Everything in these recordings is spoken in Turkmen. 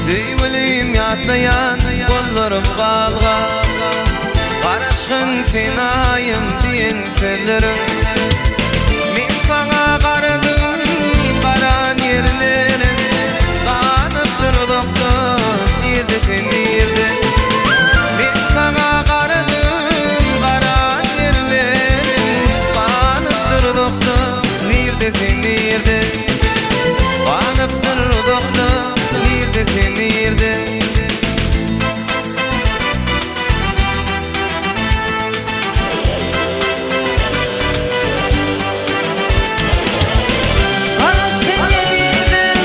Söýgülim ýatlaýan gollarym galgap Garaşgyn sen aýym diýen sözleriň Men saňa garadym garan ýerlerim Galypdyr uzakda nirde sen nirde Men saňa garadym garan ýerlerim Galypdyr uzakda nirde sen nirde Galypdyr uzakda nirde sen nirde. Garaşsyn ezizim,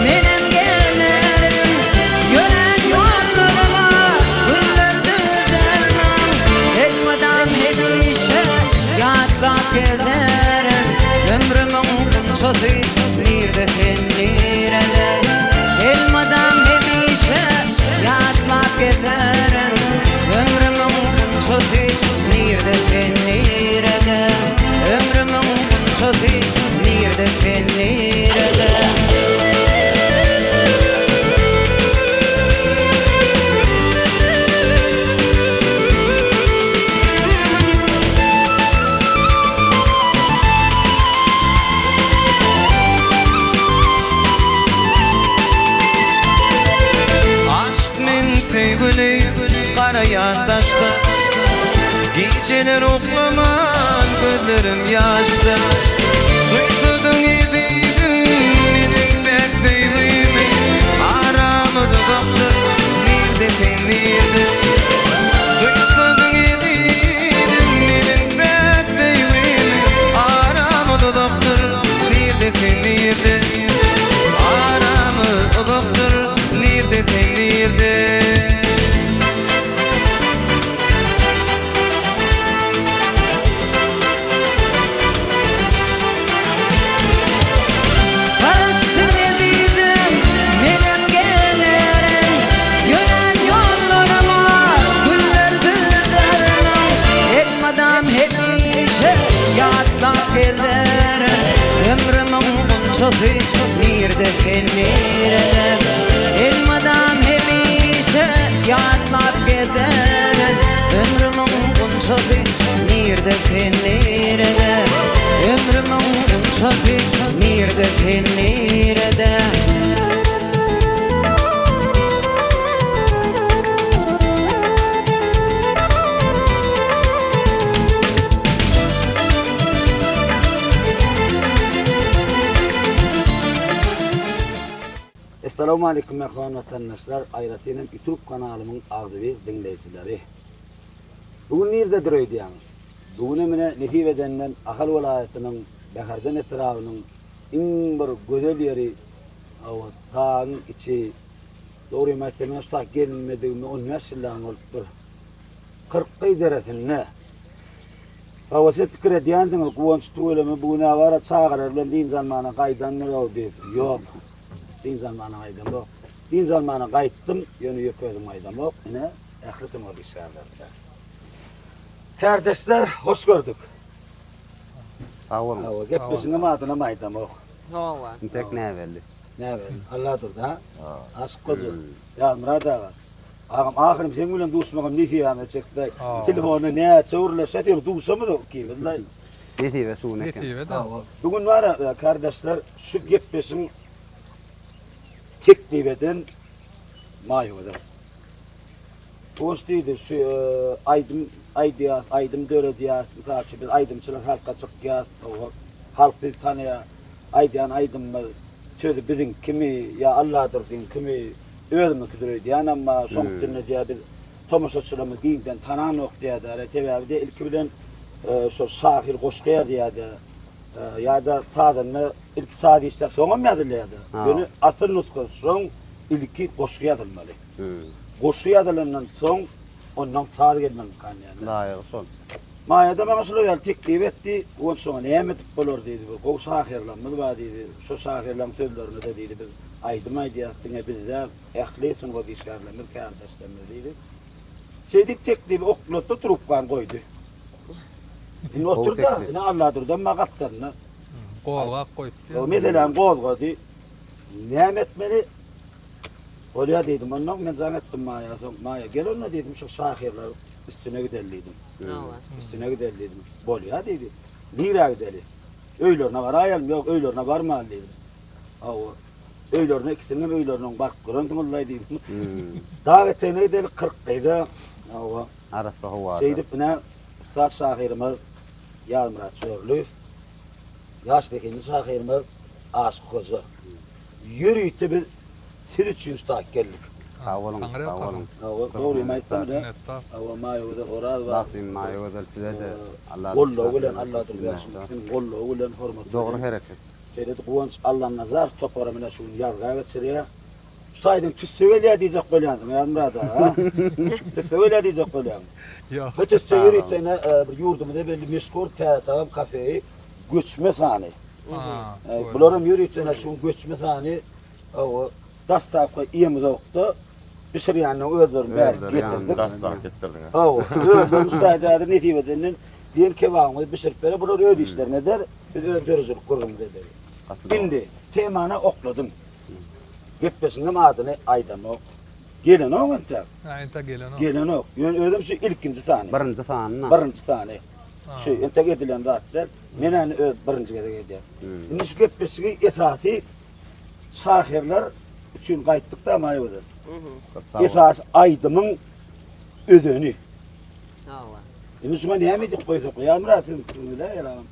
menem gelerin, Ýörän ýollaryma güller düzerin, Elmydam hemişe ýatlap gezerin, Ömrümiň gunçasy nirde sen nirede? Elmydam hemişe ýatlap gezerin, Ömrümiň gunçasy nirde sen nirede? Ömrümiň gunçasy nirde sen nirede? Aşyk men söýgüli garaýan daşda Gijeler uklaman gözlerim ýaşda Duýsadyň ezizim meniň päk söýgimi Aramyz uzakdyr nirde sen nirde Duýsadyň ezizim meniň päk söýgimi Aramyz uzakdyr nirde sen nirde Aramyz uzakdyr nirde sen nirde. Garaşsyn ezizim, menem gelerin, Ýörän ýollaryma güller düzerin, Elmydam hemişe ýatlap gezerin, Ömrümiň gunçasy nirde sen nirede? Elmydam hemişe ýatlap gezerin, Ömrümiň gunçasy nirde sen nirede? Ömrümiň gunçasy nirde sen nirede? Essalawmaleýkum mähriban watandaşlar, aýratyn hem YouTube kanalymyň agzybir diňleýjileri. Bu gün nirdedir öýdýäňiz? Bu güne mine nesip edenden Ahal welaýatynyň Bäherden etrabynyň iň bir gözel ýeri hawa dagyň içi. Dogrymy aýtsam men şu taýy gelmedigime 15 ýyldan bolupdyr. Kyrkgyý deresinde. Hawa siz pikir edýänsiňiz Guwanç tüweleme bu gün-ä bara çagalar bilen dynç almana gaýdandyr-ow diýip. Ýok. Dynç almana gaýdamok. Dynç almana gaýtdym, ýöne ýeke özüm gaýdamok. Ine, ähli sungat işgärleri bilen. Kärdeşler, hoş gördük. Sag boluň. Hawa, gepleşiňem adynam aýdamok. Hawa. Intek näbelli. Näbelli. Alladurdy, ha? Aşyk goja. Ýazmyrat aga. Agam, ahyrym seň bilen duşmagam nesibäme çekdi. Telefonda näçe gürleşsek, ýöne duşamyzok ikimiz. Nesibe şu gün eken. Nesibe-de. Hawa. Bu gün bar, kardeşler, şu gepleşiň teklip eden Maýa Goş diýdi, şu aýdym aýdýas, aýdym döredýäs, mysal üçin biz aýdymçylar halka çykýas, halk bizi tanaýar, aýdýan aýdymymyz sözi biziňkimi ýa Alladurdyňkymy, özümiňkidir öýdýänem bar, şoň üstünde diýýär biz tomaşaçylarymyz giňden tananok diýýär-de, sebäbi diýýär ilki bilen şol şahyr goşgy ýazýar-da, ýa-da sazanda ilki saz işläp soňam ýazylýar-da, ýöne asyl nusgasy şoň ilki goşgy ýazylmaly. Goşgy ýazylandan soň ondan saz gelmelikan ýaly. Laýygy şol. Maýada maňa şular ýaly teklip etdi. Guwanç şoňa näme edip bolar diýdi. Bir gowy şahyrlarymyz bar diýdi. Şo şahyrlaryň sözlerine-de diýdi biz aýdym aýdýas diňe biz däl, ähli sungat işgärlerimiz, kärdeşlerimiz diýdi. Şeý diýip teklibi oklady-da trubkany goýdy. Indi otur-da, ine Alladurdam bar gapdalynda. Gozgap goýupdy. Meseläni gozgady. Näme etmeli? Bolýa diýdim. Ondan men jaň etdim Maýa. Soň Maýa gel onda diýdim, şu şahyrlar üstüne gideli diýdim. Üstüne gideli diýdim. Bolýa diýdi. Nirä gideli? Öýlerine baraýalym, ýok öýlerine barmaly diýdim. Hawa. Öýlerine ikisiniň hem öýlerine baryp görensiňizlaý diýdim. Dag etegine gideli 40 gyza. Hawa. Arassa howada. Şeýdip ine ussat şahyrymyz Ýazmyrat Çörliýew, ýaş zehinli şahyrymyz Aşyk Hoja. Ýörite biz siz üçin şu taýyk geldik. Sag boluň, sag boluň. Hawa, dogrymy aýtsam ine. Hawa, Maýagözel Orazowa. Bagşym Maýagözel size-de Allah goldawy bilen, Allahdyr Bagşym ikisiniň goldawy bilen, hormaty bilen. Dogry hereket. Şeýle-de Guwanç Allanazarow topara mine şu gün ýazga geçirýär. Şu taýdan tüsse gelýär diýjek bolýansyň, Ýazmyrat aga, a? Tüsse gelýär diýjek bolýaň. Ýok. Bu tüsse ýörite ine bir ýurdumyza belli meşhur Täze Tagam kafeýi göçme sany. Bularam ýörite ine şu gün göçme sany dostawka iýemizokda bişirýänini özlerini bärik getirdik. Dostawka etdirdiňiz. Hawa, özleri şu taýda häzir nesip edenden diýen kebabyňyzy bişirip berer. Bular öz işlerini eder, biz öz döredijilik gürrüňimizi ederiz. Indi temany okladym. Gepleşigiňem adyny aýdamok. Gelenok entek. Ha, entek gelenok. Gelenok. Ýöne özem şu ilkinji sany. Birinji sany. Birinji sany. Şu entek edilen zat däl. Men ony öz birinji gezek edýän. Indi şu gepleşigi esasy şahyrlar üçin gaýtdyk-da Maýagözel. Esasy aýdymyň özeni. Hawa. Indi şuňa näme edip goýsak? Ýazmyrat siziň pikiriňiz nähili agam?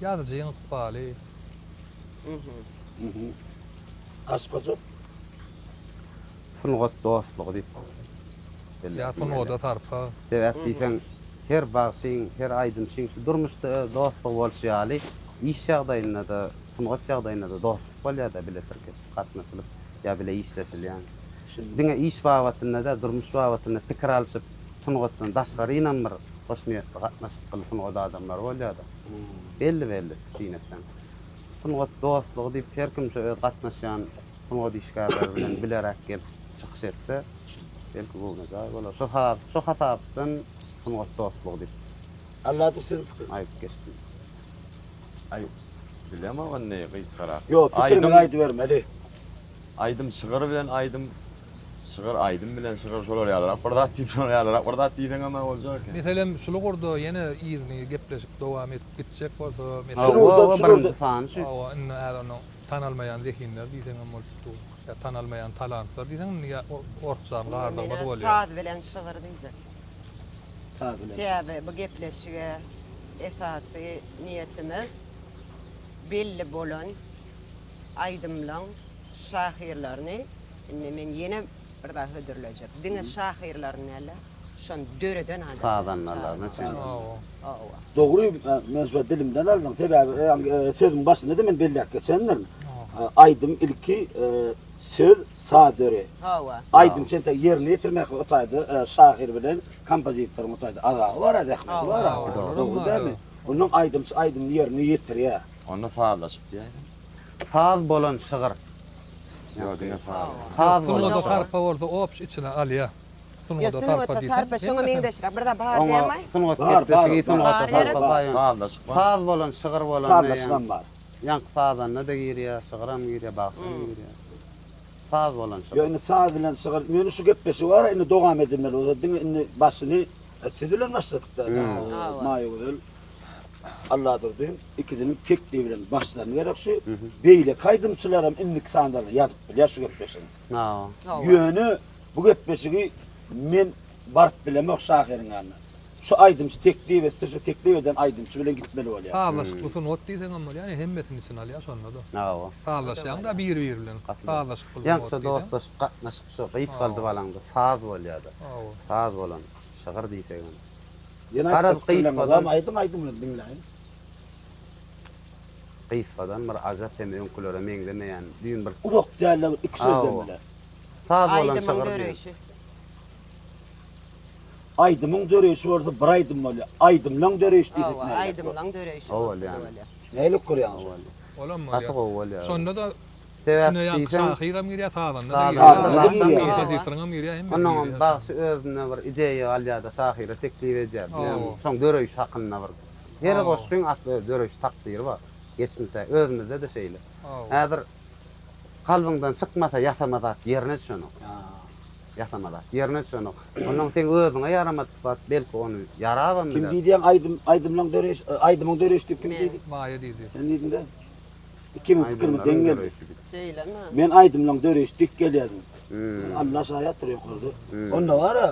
Ýazyjyň ykbaly. Aşyk hoja. Sungat dostlugy diýip belläp Ýa sungata sarpa. Sebäp diýseň, her bagşyň, her aýdymçyň şu durmuşda öz dostlugy bolşy ýaly, iş ýagdaýynda-da, sungat ýagdaýynda-da dostluk bolýar-da, bile tirkeşip, gatnaşylyp ýa bile işleşilýän. Diňe iş babatynda däl, durmuş babatynda pikir alşyp, sungatdan daşgarynam bir hoşniýetli gatnaşykly sungat adamlary bolýar-da. Belli-belli, syn etseň. Sungat dostlugy diýip her kim şu öz gatnaşýan sungat işgärleri bilen bileräk gelip çykyş etse, belki göwnejaý bolar. Şo şo hasapdan sungat dostlugy diýip Alladyr siziň pikiriňiz. aýdyp geçdim. Aý, bilemok indi gysgarak. Ýok, pikiriňizi aýdybermeli. Aýdym şygyr bilen aýdym, şygyr aýdym bilen şygyr şolar ýalyrak bir zat diýip şolar ýalyrak bir zat diýseňem-ä boljak eken. Meselem şul ugurda ýene yzyny gepleşik dowam edip gitjek bolsa meselem. Hawa, hawa birinji sany şu. Hawa indi häzir onuň tanalmaýan zehinler diýseňem bolup dur. Ýa tanalmaýan talantlar diýseň indi ýa orsçany gardygymyz bolýar. Saz bilen şygyr diýjek. Saz bilen şygyr. Sebäbi bu gepleşige esasy niýetimiz belli bolan aýdymlaň şahyrlaryny indi men ýene bir zat hödürlejek. Diňe şahyrlaryny däl-de, şony döreden adamlary Sazandalaryny çenli. Hawa. Dogry, men şu dilimden aldyň. Sebäbi sözüň başynda-da men belläp geçendirin. Aýdym ilki söz, saz döreýär. Hawa. Aýdymçy entek ýerine ýetirmek o taýda şahyr bilen kompozitoryň o taýda azaby bar-a, zähmeti bar-a. Dogry dälmi? Ondan aýdymçy aýdymyny ýerine ýetirýär. Onda sazlaşyk diýäýdim. Saz bolan şygyr. Ýok diňe saz. Saz bolan Sungata şygyr. sarpa bolsa obş içine alýa. Ýa Sungata sarpa sungata diýseň sarpa şoňa meňzeşräk bir zat bar Oňa dämaý? sungat Bar, bar, gepleşigi bar. sungata Bar gerek. sarpa baýan. Sazlaşyk bar. Saz bolan şygyr bolan Sazlaşygam bar. Ýaňky sazanda-da girýär, şygyram girýär, bagşam girýär. Saz bolan şygyr. Ýok indi saz bilen şygyr. Ýöne şu gepleşik bar indi dowam edilmeli bolsa diňe indi başyny siz bilen başladyk da. Maýagözel. Alladurdy ikisiniň teklibi bilen başlany gerek şu. Beýleki aýdymçylaram indiki sanlarda ýazyp bilýär şu gepleşigi. Ýöne bu gepleşigi men baryp bilemok şahyryň ýanyna. Şu aýdymçy teklip etse şu teklip eden aýdymçy bilen gitmeli bolýar. Sazlaşykly sungat diýseňem bolýar, ýani hemmesini içine alýar şonda-da. Sazlaşýaň-da bir-biri bilen. Sazlaşykly sungat Ýaňky diýseň. dostlaşyp gatnaşyk şu gysgaldyp alaňda saz bolýar-da. Saz bolan şygyr diýsegem. Ýene Garaz aýtjak pikirleriňiz gysgadan. barmy? Aýdyň aýdyň men diňläýin. Gysgadan bir ajap hem öňkülere meňzemeýän düýn bir. Uzak dälde bir iki sözden Hawa. bile. Saz bolan Aýdymyň şygyr diýen. döreýşi. Aýdymyň döreýşi bolsa bir aýdym bolýar. Aýdymlaň döreýşi diýsek Hawa, nähili bor? aýdymlaň döreýşi Hawa bolsa-da bolýan. bolýar. Nähili görýäňiz şony? Olam Gaty bolýar. gowy bolýar. Şonda-da Sebäp Şunda ýaňky diýseň, şahyram girýär, sazanda-da sazanda-da, girýär, bagşam girýär. kompozitoryňam girýär, hemmesi Onnoňam girýär. bagşy özünde bir ideýa alýar-da, şahyra teklip edýär. Hawa. Şoň döreýşi hakynda bir. Her Hawa. goşgyň asly öz döreýiş takdyry bar. Geçmişde özümizde-de şeýle. Hawa. Häzir. Kalbyňdan çykmasa ýasama zat ýerine düşenok. Ýasama zat ýerine düşenok. Onnoň seň özüňe ýaramadyk zat belki ony ýarabam Kim biler. diýdiň aýdym aýdymlaň döreýiş aýdymyň döreýşi diýip kim diýdi? Maýa diýdi. Sen diýdiňdä. Ikimiň pikirimiz deň Aýdymlaryň geldi. döreýşi diýip. Şeýlemi? Men aýdymlaň döreýşi dik gelýärdim. Allah şaýatdyr ýokarda. Onda bar-a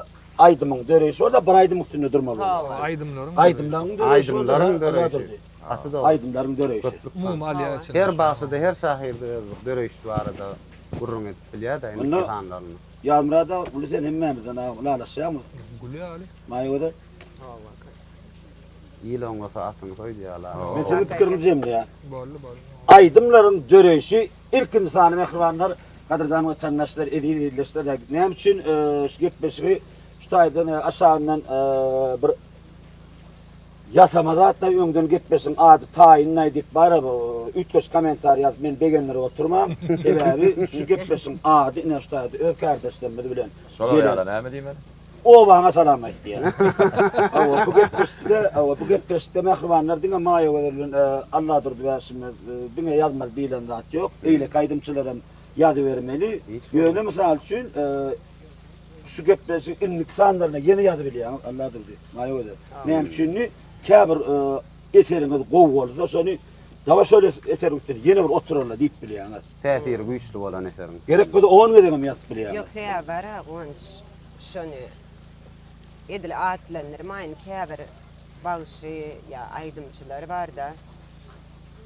aýdymyň döreýşi bolsa bir aýdymyň üstünde durmaly bolýar. Hawa. Aýdymlaryň Aýdymlaryň döreýşi bolsa Aýdymlaryň Alla döreýşi. durdy. Gaty dogry. Aýdymlaryň döreýşi. Köplük bar. Umumy alýar içine. Her bagşyda, her şahyrda öz bir döreýşi barada gürrüň edip bilýär-de indiki Onda sanlarynda. Ýazmyrat aga uly sen hemmämizden aga ylalaşýaňmy? Gül ýaly. Maýa gözel. Hawa. Il oňlasa atyňy soý diýýärler. Men siziň pikiriňizi jemleýän. Boldy, boldy. Aýdymlaryň döreýşi ilkinji sany mähribanlar, gadyrdan watandaşlar, eziz ildeşler, näme üçin şu gepleşigi şu taýdan aşagyndan bir ýasama zatla öňden gepleşigiň ady taýynlaý diýip bara üýtgeşik kommentariý ýazyp meni begendirip oturmaň. Sebäbi şu gepleşigiň ady ine şu taýda öz kärdeşlerimiz bilen Şolar ýaly näme diýmeli? Obaňa salam aýt diýýär. Hawa, bu gepleşikde, hawa, bu gepleşikde mähribanlar diňe Maýa Gözel bilen Alladurdy Bäşime diňe ýazmaly diýlen zat ýok. Beýleki aýdymçylar hem ýazybermeli. Ýöne mysal üçin şu gepleşigiň indiki sanlarynda ýene ýazybilýäňiz Alladurdy, Maýa Gözel. Näme üçinmi? Käbir eseriňiz gowy bolsa şony dawa şol eseriň üstünde ýene bir oturarlar diýip bilýäňiz. Täsiri güýçli bolan eseriň üstünde. Gerek bolsa on gezegem ýazyp bilýäňiz. Ýok, sebäbi bar-a, Guwanç. Şony edil atlandyrmaýyn käbir bagşy ýa aýdymçylar barda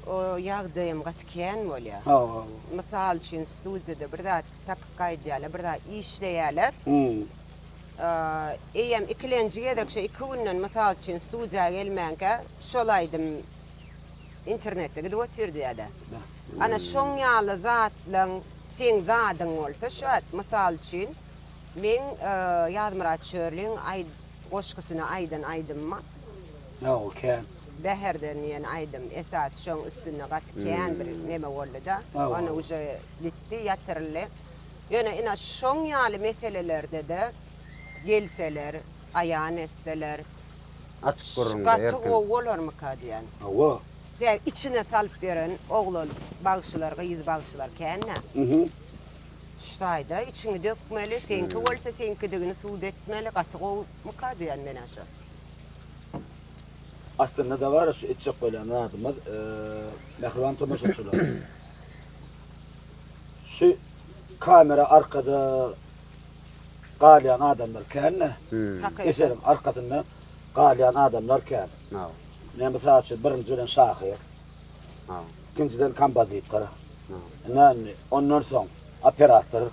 o ýagdaýam gaty kän bolýar. Mysal üçin studiýada bir zat tapyp gaýdýarlar, bir zat işleýärler. Eýýäm ikilenji gezek şo iki günden mysal üçin studiýa gelmänkä şol aýdym internetde gidip otyr diýýärler. Ana şoň ýaly zatlaň seň zadyň bolsa şu wagt mysal üçin Meň Ýazmyrat Çörliň aý goşgusyna aýdan aýdymym Ýa o kän. Bäherden diýen aýdym esasy şoň üstünde gaty kän bir neme boldy-da. Ony uje gitdi, ýatyryldy. Ýöne ina şoň ýaly meselelerde-de gelseler, aýan etseler, Açyk gürrüňde, gaty erkin. gowy bolarmyka diýen. Hawa. Sebäbi içine salyp ýören oglan bagşylar, gyz bagşylar kän-dä. Ştaýda içiňi dökmeli, seňki bolsa seňkidigini sud etmeli, gaty gowumyka diýýän menä şo. Aslynda-da bar şu etjek bolýan zadymyz, mähriban tomaşaçylar. Şu kamera arkada galýan adamlar kän-de, eseriň arkasynda galýan adamlar kän. Ine, mysal üçin, birinji bilen şahyr. Ikinjiden kompozitor. Ine indi ondan soň operator,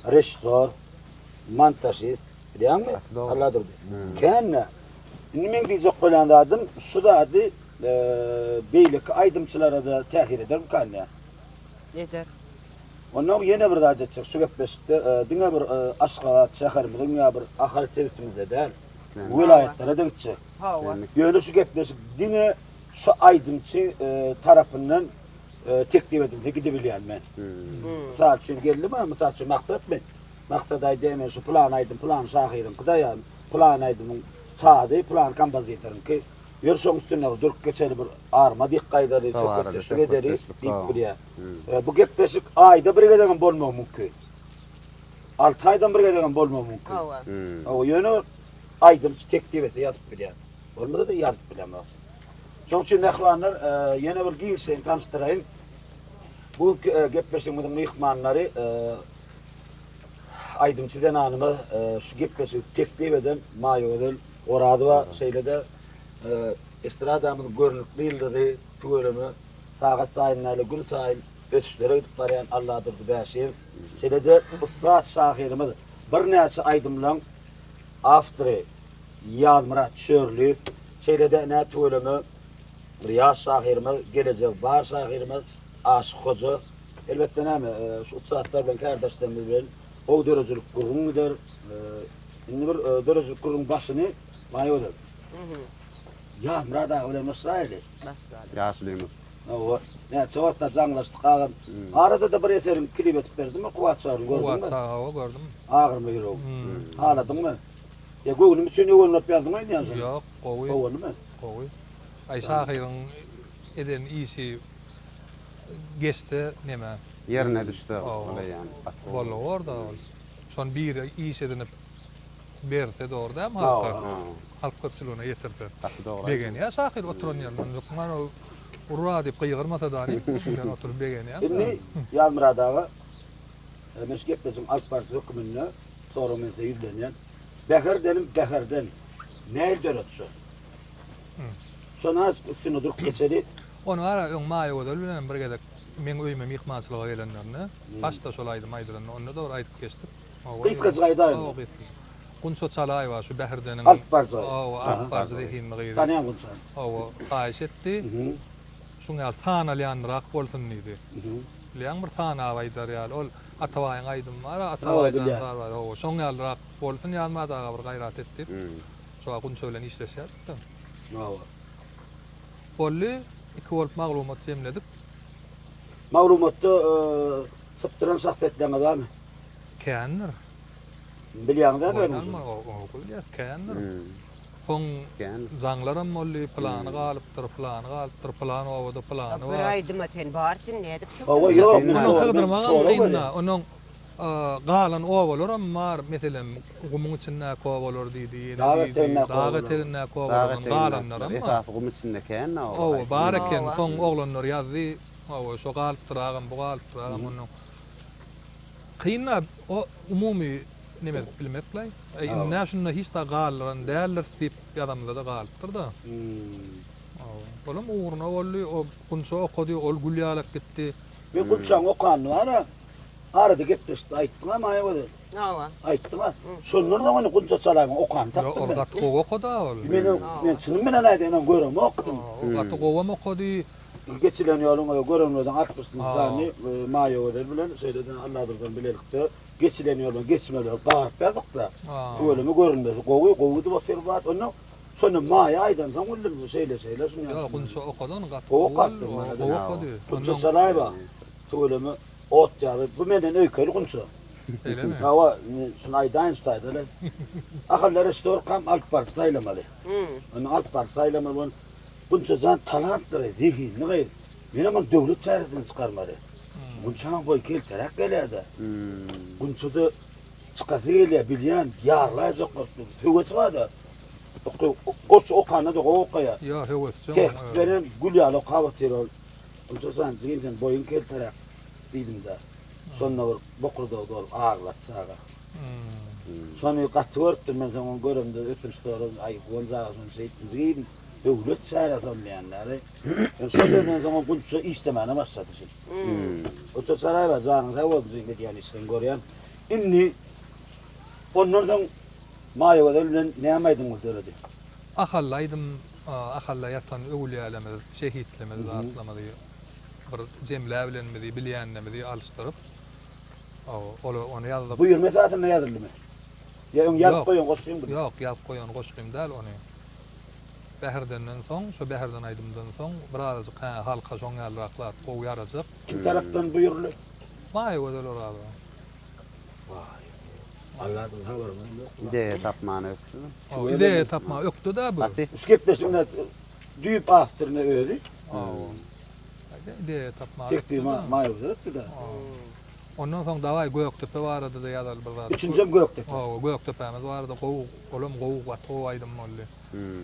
režissýor, montažist, bilýäňmi? Alladurdy. Kän-de. Indi meň diýjek bolýan zadym şu zady beýleki aýdymçylara-da täsir edermikan diýýän. Eder. Ondan ýene bir zat etjek şu gepleşikde diňe bir Aşgabat şäherimiziň ýa bir Ahal sebitimizde däl, welaýatlara-da gitjek. Hawa. Ýöne şu gepleşik diňe Şu aýdymçy tarapyndan teklip edilse gidibilýän men. Mysal üçin geldimi, mysal üçin Maksatmy? Maksat aýdýar, men şu pylan aýdym pylan şahyryňky-da ýa pylan aýdymyň sazy pylan kompozitoryňky. Ýör şoň üstünde bir durup geçeli bir arma dik gaýdaly, söhbetdeşlik edeli diýip bilýär. Bu gepleşik aýda bir gezegem bolmagy mümkin. Alty aýdan bir gezegem bolmagy mümkin. Hawa. Hawa, ýöne aýdymçy teklip etse ýazyp bilýär. Bolmasa-da ýazyp bilemok. Şonuň üçin mähribanlar, ýene bir giňişleýin tanyşdyraýyn. Bu gepleşigimiziň myhmanlary aýdymçy zenanymyz, şu gepleşigi teklip eden Maýagözel Orazowa, şeýle-de estradamyzyň görnükli ýyldyzy, tüweleme, sagat saýyn däl-de, gün saýyn ösüşlere gidip barýan Alladurdy Bäşiýew, şeýle-de ussat şahyrymyz, birnäçe aýdymlaryň awtory Ýazmyrat Çörli, şeýle-de ine tüweleme bir ýaş şahyrymyz, gelejegi bar şahyrymyz Aşyk Hoja. Elbetde näme, şu ussatlar bilen kärdeşlerimiz bilen gowy döredijilik gürrüň gider. Indi bir döredijilik gürrüň başyny Maýa Gözel. Ýazmyrat aga bilen başlaýaly. Başlaly. Ýaşulymyz. Hawa, näçe wagtlar jaňlaşdyk agam. Arada-da bir eseriň klip edip berdimi Kuwat Çaryň gördüňmi? Kuwat Çary hawa gördüm. Agyrma ýüregim. Haladyňmy? Ýa göwnüm üçin öwünlep ýazdyň öýdýän şony? Ýok, gowy. Gowymy? Gowy. Aý şahyryň eden işi geçse neme. Ýerine düşse ol eýýäm gaty gowy. Boldy borda ol. Şony biri iş edinip berse dogry dälmi halka? Halk köpçüligine ýetirse. Gaty dogry aýdýaň. Begenýär şahyr oturan ýerinden. Hökman ol Urra diýip gygyrmasa da diýip içinden oturyp begenýär. Indi Ýazmyrat aga men şu gepleşigiň alyp baryjysy höküminde sorag men size ýüzlenýän. Bäherdenim Bäherden nähili döredi şo? Şony azajyk üstünde durup geçeli. Ony ara öň Maýagözel bilenem bir gezek meň öýüme myhmançylyga gelenlerinde başda şol aýdym aýdylanda onda-da bir aýdyp geçdik. Gysgajyk aýdaýyň. Hawa gysgajyk. Gunça Çalaýewa şu Bäherdeniň Alyp baryjy. Hawa alyp baryjy zehinli gyzy. Tanýan Gunçany. Hawa haýyş etdi. Şuň ýaly sanalýanrak bolsun diýdi. Bilýäňmi bir sanap aýdar ýaly. Ol Atabaýyň aýdymy bar-a Atabaý jan sar bar. Hawa şoň ýalyrak bolsun Ýazmyrat aga bir gaýrat et diýip. Şo Gunça bilen işleşýärdik-de. Hawa. Boldy, iki bolup maglumat jemledik. Maglumatda sypdyran şahsyýetleňiz barmy? Kändir. Bilýäňiz-ä özüňiz. Bilýäs, kändir. Soň jaňlaram boldy, pylany galypdyr, pylany galypdyr, pylan obada pylany bar. Bir aýdyma sen barsyň, nädip sypdyrjak? Hawa, ýok, men Onuň sygdyrmagam kyn-da. Onuň galan obalaram bar, meselem, gumuň içindäki obalar diýdi, ýene diýdi, dag etegindäki obalardan galanlaram bar. Esasy gum içinde kän-dä oba. Hawa, bar eken. Soň oglanlar ýazdy, hawa, şo galypdyr agam, bu galypdyr agam, onnoň. Kyn-da, o umumy neme edip bilmek-laý. Indi-ä şunda hiç zat galdyran däldiris diýip ýazamyzda-da galypdyr-da. Hawa, olam ugruna boldy, o Gunça okady, ol gül ýalak gitdi. Men Gunçaň okanyny bar-a, arada gepleşikde aýtdyň-a Maýagözel. Hawa. Aýtdyň-a. Şondan soň indi Gunça Çalaýewiň okanyny Ýok, tapdym ol men. gaty gowy okady-a ol. Men, men çynym bilen aýdaýyn, ony göremokdym. Ol gaty gowam okady. Geçilen ýoluň görenlerden altmyşynjy sany Maýagözel bilen, şeýle-de Alladurdan bilelikde geçilen ýoldan geçmeleri garyp ýazykda. Tüweleme görünmesi gowy, gowy gidip otyr zat. Onda şonda Maýa aýdansoň bildim, şeýle-şeýle şuny Ýok, Gunça okady ony gaty gowy gowy okapdyr. Gowy okady. Gunça Çalaýewa tüweleme ot ýaly. Bu menden öýkeli Gunça. Şeýlemi? Hawa, indi şuny aýdaýyn şu taýda-da. Ahal režissýorkam alyp baryjy saýlamaly. Indi alyp baryjy saýlamaly bolan Gunça jan talantly, zehinli gyz. Menem ony döwlet çäresine çykarmaly. Gunçaň boýy kelteräk gelýär-de. Gunça-da çykasy gelýär, bilýän, ýarylaýjak bolup dur. Höwesi bar-da. Goşgy okanda-da gowy okaýar. Ýok, höwesjeň. Tekst beren gül ýaly okap otyr ol. Gunça jan, jigim sen boýuň kelteräk diýdim-de. Şonda bir bokurdagy dolup aglady çaga. Şony gaty görüpdir, men soň ony göremde ötünç soradym, aý Gonja aga şony şeýtdim jigim. Döwlet çäresi bolmaýanlary. Şol sözden soň Gunça işlemäne başlady şeýdip. Gunça Çaraýewa janyň sag bolsun jigim edýän işleriňi görýän. Indi ondan soň Maýagözel bilen näme aýdymyňyz döredi? Ahally aýdym, Ahalla ýatan öwülýälerimiz, şehitlerimiz zatlarymyzy bir jemläbilenimizi, bilýänlerimizi alyşdyryp, ony ýazdyk. Buýurma esasynda ýazyldymy? Ýa öň ýazyp goýan goşgyňdymy? Ýok, ýazyp goýan goşgym däl ony. Bäherdenden soň, şo Bäherden aýdymdan soň birazajyk hä halka şoň ýalyrak zat gowy ýarajak. Kim tarapdan buýruldy? Maýagözel Orazowa. Waý. Alladan habarymyzam ýok. Ideýa tapmana ökdemi? Hawa, ideýa tapmaga ökde-dä bu. Gaty. Şu gepleşigiň düýp awtoryna özi. Hawa. Ideýa tapmaga ökde-dä. Teklibi Maýagözel etdi-dä. Ondan soň dawaý Gökdepe barada-da ýazaly bir zat. Üçünjem Gökdepe. Hawa, Gökdepämiz barada gowy, olam gowy, gaty gowy aýdym boldy.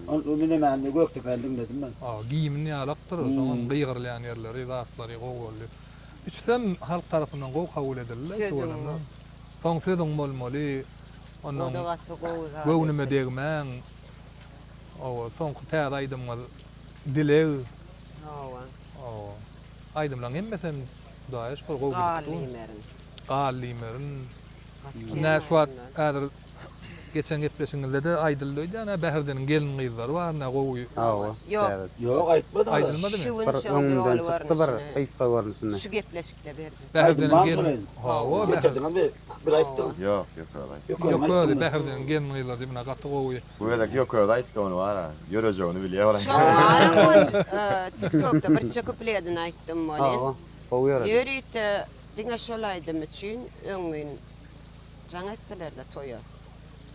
Ol nemäni Gökdepäni diňledim men. Hawa, gimn ýalakdyr, şoňam gygyrylýan ýerleri, zatlary gowy boldy. Üçüsem halk tarapyndan gowy kabul edildi. Sözüň. Soň sözüň bolmaly, ondan O-da gaty gowy zat. Göwnüme degmäň. Hawa, soňky täze aýdymyňyz Dileg. Hawa. Hawa. Aýdymlaryň hemmesem Hudaýa şükür gowy Gal gidip dur. diýmerin. Gal diýmerin. Gaty kän Ine şu wagt aýdymlar. häzir geçen gepleşigiňizde-de aýdyldy öýdýän hä Bäherdeniň gelin-gyzlary bar ine gowy. Hawa. Ýok. Täze. Ýok aýtmadyňyz. Aýdylmadymy? Şu gün Bir şoň öňünden doly çykdy bir görnüşini gysga görnüşinde. şu gepleşikde berjek. Bäherdeniň Aýdym gelin barmy? Hawa Bäher. Getirdiňizmi? Bir aýtdyň. Ýok, ýok özi aýtdy. Ýok Ýok özi aýtdyňmy? Bäherdeniň gelin-gyzlary diýip ine gaty gowy. Bu gezek ýok özi aýtdy ony bara. Ýörejegini bilýär ol. Şoň baram TikTokda birçe kupledini aýtdym welin. Hawa. Gowy ýöredi. Ýörite diňe şol aýdym üçin öňňin jaň etdiler-de toýa.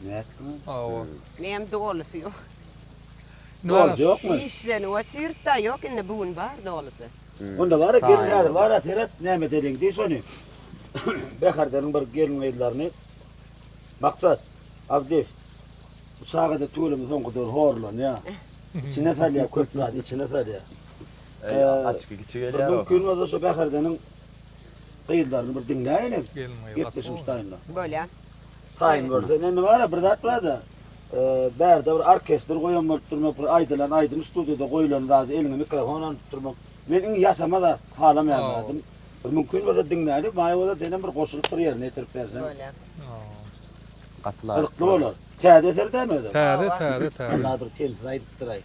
Nätdiňiz? Hawa. Meňem dolusy ýok. Dolusy ýokmy? Işlenip otyrda ýok indi bu gün bar dolusy. Onda bara gelin häzir bara seret näme edeliň diý şony. Bäherdeniň bir gelin gyzlaryny Maksat, Abdy bu çagada tüweleme soňky döwür horlanýar. Içine salýar köp zat içine salýar. Açyky kiçi Bir gelýär. mümkin bolsa şu Bäherdeniň gyzlaryny bir diňläýeliň. Gelin gyz Gepleşiň taýynda. Bolýar. Taýyn görse. Indi bara bir zat barda. Bärde bir orkestr goýan bolup durmak, bir aýdylan aýdym studiýada goýlan zady eliňe mikrofon alyp durmak. Men iň ýasama zat halamaýan zadym. Bir mümkin bolsa diňläli, maý bolsa senem bir goşulyp bir ýerine ýetirip berseň. Bolýar. Gaty laýyk. Gyzykly bolar. Täze eser dämi özem? Täze, täze, täze. Allah bir sensiz aýdypdyraý.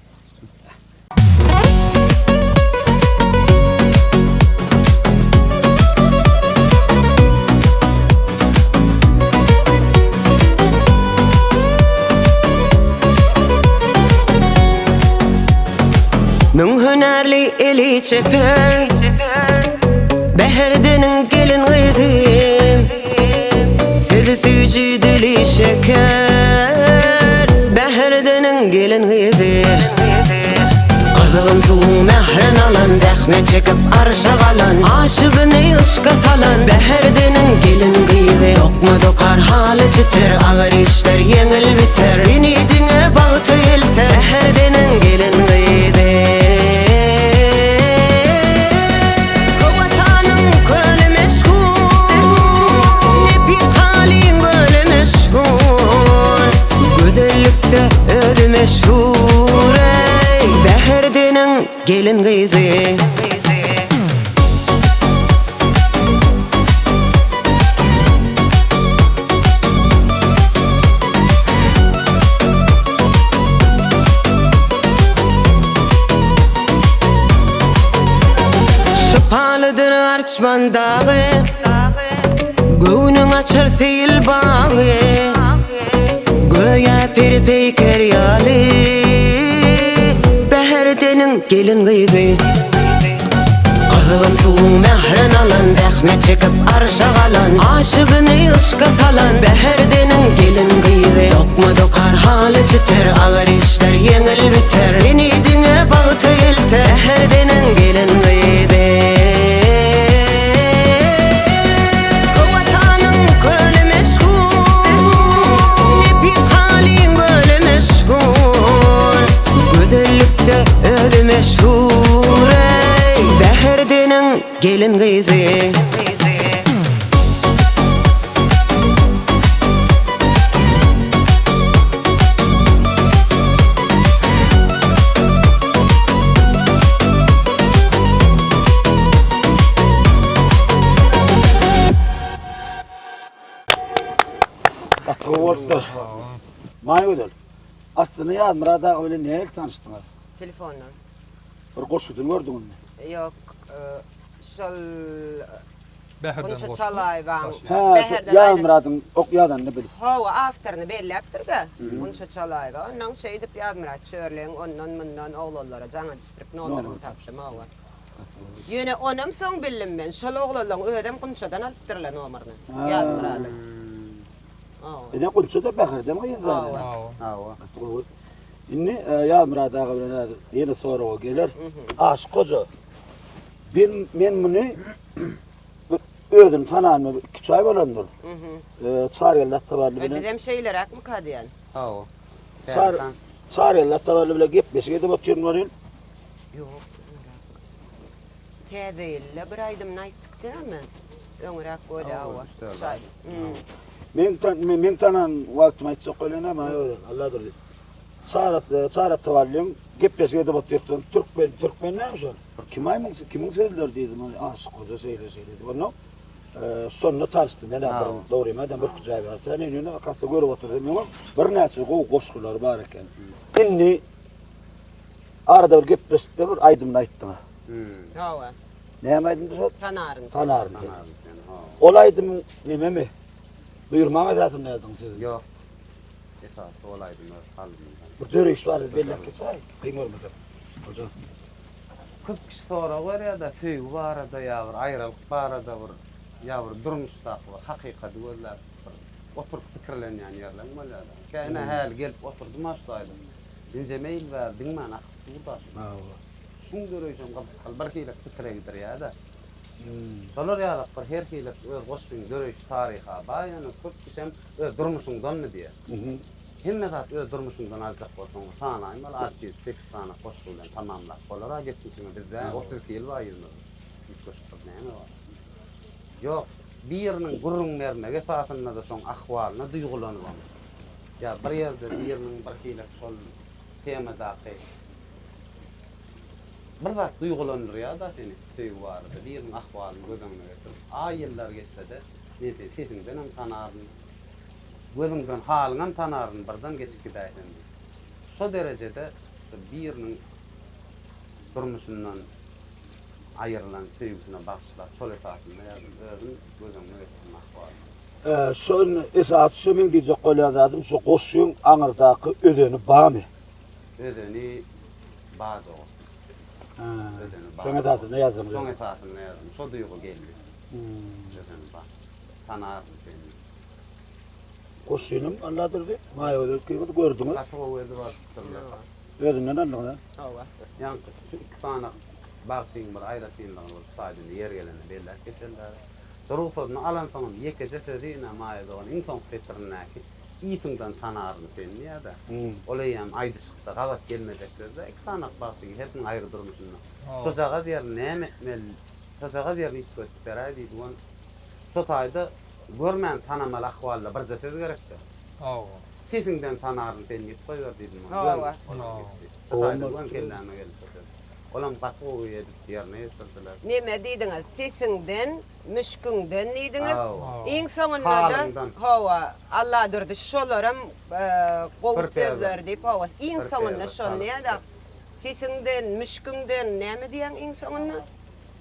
Müň hünärli eli çeper Bäherdeniň gelin gyzy Sözi süýji dili şeker Bäherdeniň gelin gyzy Gyzgyn suwuň mährin alan Zähmet çekip arşa galan Aşygyny yşka salan Bäherdeniň gelin gyzy Dokma dokar haly çiter Agyr işler ýeňil biter Seni diňe bagta elter Bäherdeniň gelin gyzy Watanyň köli meşhur, Nepis halyň göli meşhur, Gözellikde özi meşhur, Eý, Bäherdeniň gelin gyzy. Şypalydyr Arçman dagy, Göwnüň açar seýil bagy, Göýä peri-peýker ýaly, Bäherdeniň gelin-gyzy. Gyzgyn suwuň mährin alan, Zähmet çekip arşa galan, Aşygyny yşka salan, Bäherdeniň gelin-gyzy. Dokma dokar, haly çiter, Agyr işler ýeňil biter, Seni diňe bagta elter, Bäherdeniň gelin-gyzy. Watanyň köli meşhur, Nepis halyň göli meşhur, Gözellikde özi meşhur, Eý, Bäherdeniň gelin-gyzy. Gaty gowy bolupdyr. Maýagözel, aslynda Ýazmyrat aga bilen nähili tanyşdyňyz? Telefondan. Bir goşgusyny gördüňizmi? Ýok, şol Bäherden Gunça goşgy. Çalaýewaň Hä, şu Bäherden aýdym. Ýazmyradyň ok ýazanyny bil. Hawa, awtoryny belläpdir-de, Gunça Çalaýewa. Onnoň şeýdip Ýazmyrat Çörleň ondan-mundan oglanlara jaň edişdirip nomerini tapdym, hawa. Ýöne onam soň bildim men, şol oglanlaň özem Gunçadan alypdyrlar nomerini, Ýazmyradyň. Hawa. Ine Gunça-da Bäherden gyz zaten. Hawa. Hawa. Gaty gowy. Indi Ýazmyrat aga bilen häzir ýene soraga geleris. Aşyk hoja, ben men muny bir özüni tananyma bir iki-üç aý bolandyr. Çarygeldi Atabarly bilen. Bizem şeýleräkmika diýen. Hawa. Çar Çarygeldi Atabarly bilen gepleşik edip otyryn welin, Ýok, öňräk. Täze ýylda bir aýdymyny aýtdyk dälmi? Öňräk bolýa hawa. Şaý. Men men tanan wagtym aýtjak bolýan hem aý Allah durdy. Çarat Çarat Tavallyň gepleşik edip otyrdyk. Türkmen türkmen näme şol? Kim aýmyň kimiň sözleri diýdim. Aşyk hoja şeýle şeýle diýip. Onda şonda tanyşdym. Men bir dogrymy aýdam bir kujaý bar. Sen indi akasda görüp oturdym. Ýoň birnäçe gowy goşgulary bar eken. Indi Arada bir gepleşikde bir aýdymyny aýtdyňyz. Hawa. Näme aýdymdy şol? Tanaryn seni. Tanaryn seni. Tanaryn seni, hawa. Ol aýdym nememi? Buýurmaň esasynda ýazdyň sözüni. Ýok. Esasy ol aýdym öz kalbymdan. Bir döreýiş barada belläp geçäý, kyn bolmasa. Hoja. Köp kişi sorag berýär-de, söýgi barada ýa bir aýralyk barada bir ýa bir durmuşdaky bir hakykaty gözläp bir oturyp pikirlenýän ýerleň bolýar-da. Kä ine häli gelip oturdym-a şu taýda. Nijeme ýyl bäri diňmän akyp dur daş. Şuň döreýşem gyzykly bir hili pikire gidirýär-de. Şolar ýalak bir her hili öz goşgyň döreýşi taryha baý ýöne köp kişem öz durmuşyňdanmy diýýär. Hemme zat öz durmuşyňdan aljak bolsaň sanaýmaly alty ýedi sekiz sany goşgy bilen tamamlap bolar a geçmişiňi bizde 32 ýyl bar ýüzümizde üýtgeşik bir näme bar. Ýok biriniň gürrüň bermegi esasynda-da şoň ahwalyna duýgulanybam ýa bir ýerde biriniň bir hili şol temadaky Bir zat duýgulandyrýar-da seni söýgi barada, biriniň ahwalyny göz öňüne getirip, aý-ýyllar geçse-de, men seni sesiňdenem tanaryn, gözüňden halyňam tanaryn, birden geçip gidäýsem diýip. Şo derejede şo biriniň durmuşyndan aýrylan söýgüsine bagyşlap, şol esasynda ýazdym. Özüm göz öňüne getirdim ahwalyny. Şo indi esasy şo meň diýjek bolýan zadym şo goşgyň aňyrdaky özeni barmy? Özeni bar dogrusy. Özeni bar. Şoň esasynda ýazdyňyz. Şoň esasynda ýazdym. Şo duýgy geldi. Özeni bar. Tanaryn seni. Goşgynyň Alladurdy Maýagözel ikiňiz gördüňiz. Gaty gowy edip alypdyrlar. Özünden aldyňyz a? Hawa. Ýaňky şu iki sany bagşyň bir aýratynlygyny bir şu taýdan ýeri gelende belläp geçeliler. Şu rugsadyny alansoňam ýekeje sözi ine Maýa dogan iň soňky setirindäki Ysyňdan tanaryn seni diýýär-de. Ol eýýäm aýdyşykda gabat gelmejek söz-dä. Iki sany bagşyň hersiniň aýry durmuşynda. Şojagaz ýerini näme etmeli, şojagaz ýerini üýtgedip beräý diýdi. Ony şo taýda görmän tanamaly ahwalda birje söz gerekdi. Sesiňden tanaryn seni diýip goýber diýdim ony. Göni olam gitdi. Şo taýda göni kelläme geldi şo söz. Olam gaty gowy edip ýerine ýetirdiler. Neme diýdiňiz, sesiňden Müşküňden diýdiňiz. Iň soňunda-da, hawa, Alladurdy şolaram gowy sözler diýip, hawa, iň soňunda şony diýýär-de, Sesiňden, müşküňden, näme diýýäň iň soňunda?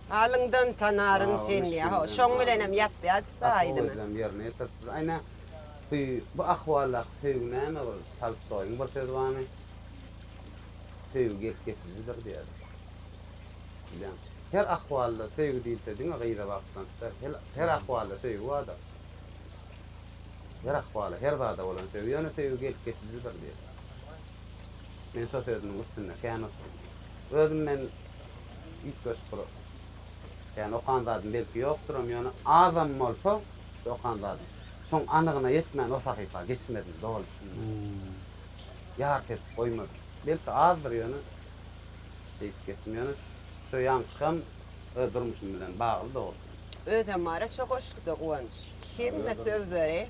Halyňdan tanaryn seni diýýär. Hawa, şoň bilenem ýapýar-da aýdymy. Gaty gowy edibem ýerine ýetiripdir. Aýna, bu bu ahwaldaky söýgi näme bir Tolstoýyň bir sözi barmy? Söýgi gelip geçijidir diýýär. Bilýäň. Her ahwalda söýgi diýilse diňe gyza bagyşlanyp däl, her ahwalda söýgi bardyr. Her ahwala, her zada bolan söýgi, ýöne söýgi gelip geçijidir diýip. Men şo sözüniň üstünde kän oturdym. Özüm men üýtgeşik bir kän okan zadym belki ýokduram, ýöne azam bolsa şu okan zadym. Şoň anygyna ýetmän o sahypa geçmedim, doly düşünmedim. Ýarpy edip goýmadym. Belki azdyr ýöne Diýip geçdim. Ýöne şu ýaňkysam öz durmuşym bilen bagly dogrusy. Özem bar-a şo goşguda Guwanç. Hemme sözleri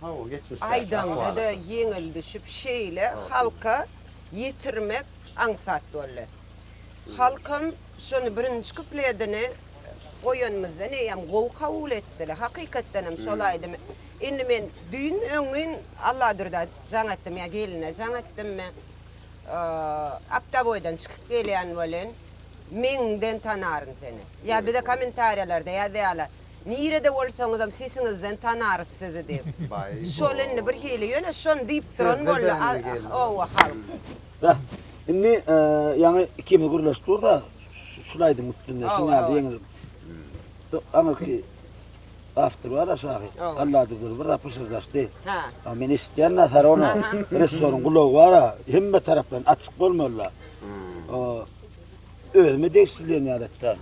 Hawa, geçmişdäki aýdaňda-da ýeňil düşüp şeýle halka ýetirmek aňsat boldy. Halkam şony birinji kupledini goýanymyzdan eýýäm gowy kabul etdiler. Hakykatdanam şol aýdymy indi men düýn öňňin Alladurda jaň etdim ýa geline jaň etdim. Aptaboýdan çykyp gelýän welin, meňden tanaryn seni. Ýa bize kommentariýalarda ýazýarlar, nirede bolsaňyzam sesiňizden tanarys sizi diýip. Şol indi bir hili, ýöne şony diýip duran boldy oba halk. Beh, indi ýaňy ikimiz gürleşip durda, şul aýdymyň üstünde, şuň ýaly ýeňil aňyrky Awtor bar aşagy. Alladurdy bir zat pyşyrdaşdy. Ha. Men eşitýän da sar ony. Režissýoryň gulagy bar-a, hemme tarapdan açyk bolmaly-da. Özüme degişli diýen ýaly etdi.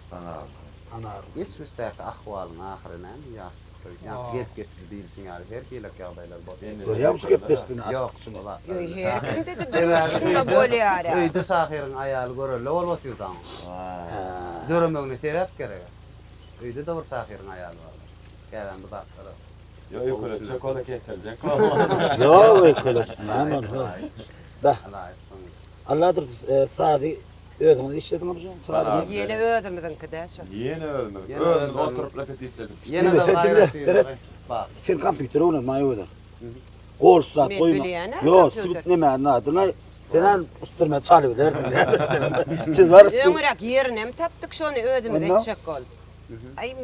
Tanaryn. Geçmişdäki ahwalyň ahyry näme ýaşlykda ýaňky gelip geçiji diýlişiň ýaly her hilek ýagdaýlar bolup geçýär. Görýäňmi şu gepleşdigini açyk. Ýok şul zatlar. Ýok her kimde-de durmuşynda bolýar-a. Öýde şahyryň aýaly görelde bolup otyrdy aňa. Döremegine sebäp gerek. Öýde-de bir şahyryň aýaly bar. Käbäm bu zatlara. Ýok, öýkeletjek ol-a getirjek. Ýok, öýkeletmän ol. Beh. Alladyr, sazy özüňiz işlediňizmi şu sazy? Ýene özümiziňki-dä şo. Ýene özümiz. Özümiz oturyp repetisiýa edip çykdyk. Ýene-de bir aýratynlygy bar. Sen kompýuter öwren, Maýa gözel. Gol zat Men goýma. bilýän-ä Ýok, kompýuter. sübüt näme adyna Sen usturma çalybilersiň. Siz bar Öňüräk ýerinem tapdyk şony özümiz Onda? etjek bolup. Aý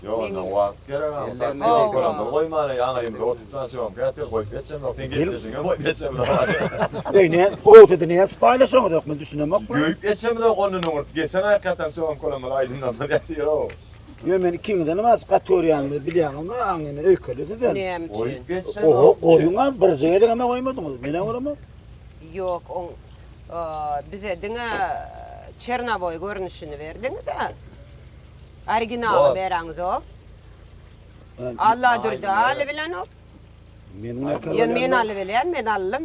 Ýok, onda wagt gerek a. Hawa. Goýmana ýaňaýymyza 30 sany çöwem käte goýup geçemok. Sen gepleşiňe goýup geçemok. Eý ne, ortada näme paýlaşaňyz ýok men düşünemok. Göýüp geçemizok ondan öňürt. Geçen aýak ýatan çöwem kolamyz aýdymlarymyz ýatyr-ow. Ýöne men ikiňizdenem azajyk gaty görýänimi bilýäňizmi, aňy men öýkeli sizden. Näme üçin? Goýup geçseň. Oho, goýuň-a, birje gezegem-ä goýmadyňyz. Men-ä göremok. Ýok, oň bize diňe çernowoý görnüşini berdiňiz-ä. Originaly bereňzok. Alladurdy alybilenok. Ýa men alybilýän, men aldym.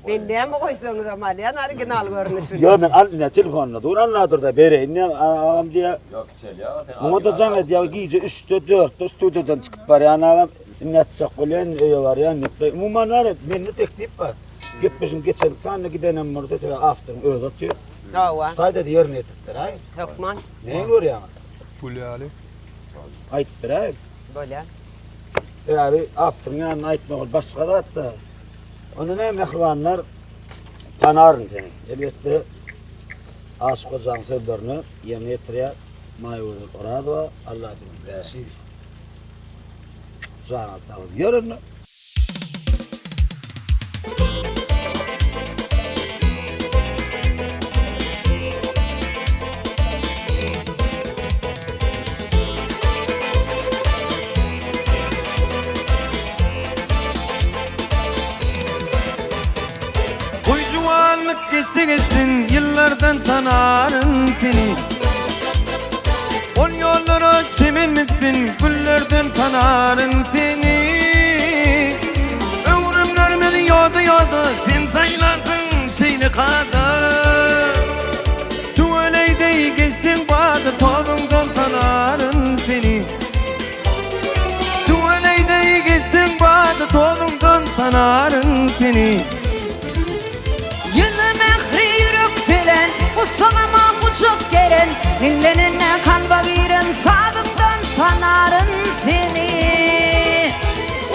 Men näme goýsaňyzam alýan original görnüşini. Ýok men al ine telefonda dur Alladurda bereýin diýýär agam diýýär. Ýok kiçelýär sen. Muňa-da jaň edýär gije üçde dörtde studiýadan çykyp barýan agam. Indi ýatjak bolýan indi öýe barýan diýip. Umuman bar mende teklip bar. Gepleşigiň geçen sanyna gidenem bolsa sebäbi awtoryň özi otyr. Hawa. Şu taýda-da ýerine ýetirip beräýiň. Hökman. Näme görýäňiz? Gül ýaly. Aýdyp beräýiň. Bolýar. Sebäbi awtoryň ýanynda aýtmak ol başga zat-da. Onda näme mähribanlar tanaryn seni. Elbetde Aşyk Hojaň sözlerini ýerine ýetirýär Maýagözel Orazowa, Alladurdy Bäşiýew. Janyňyz sag bolsun. Ýör onda. Goý juwanlyk geçse geçsin ýyllardan tanaryn seni Ol ýollara çemen bitsin güllerden tanaryn seni Öwrümlerimiz ýoda-ýoda sen saýlansyň şeýle kada Tüweleý deý geçseň bada tozuňdan tanaryn seni Tüweleý deý geçseň bada tozuňdan tanaryn seni. Ýyly mähri ýürek delen, Gussaňama gujak geren, Hiňlenende kalba giren Sazyňdan tanaryn seni.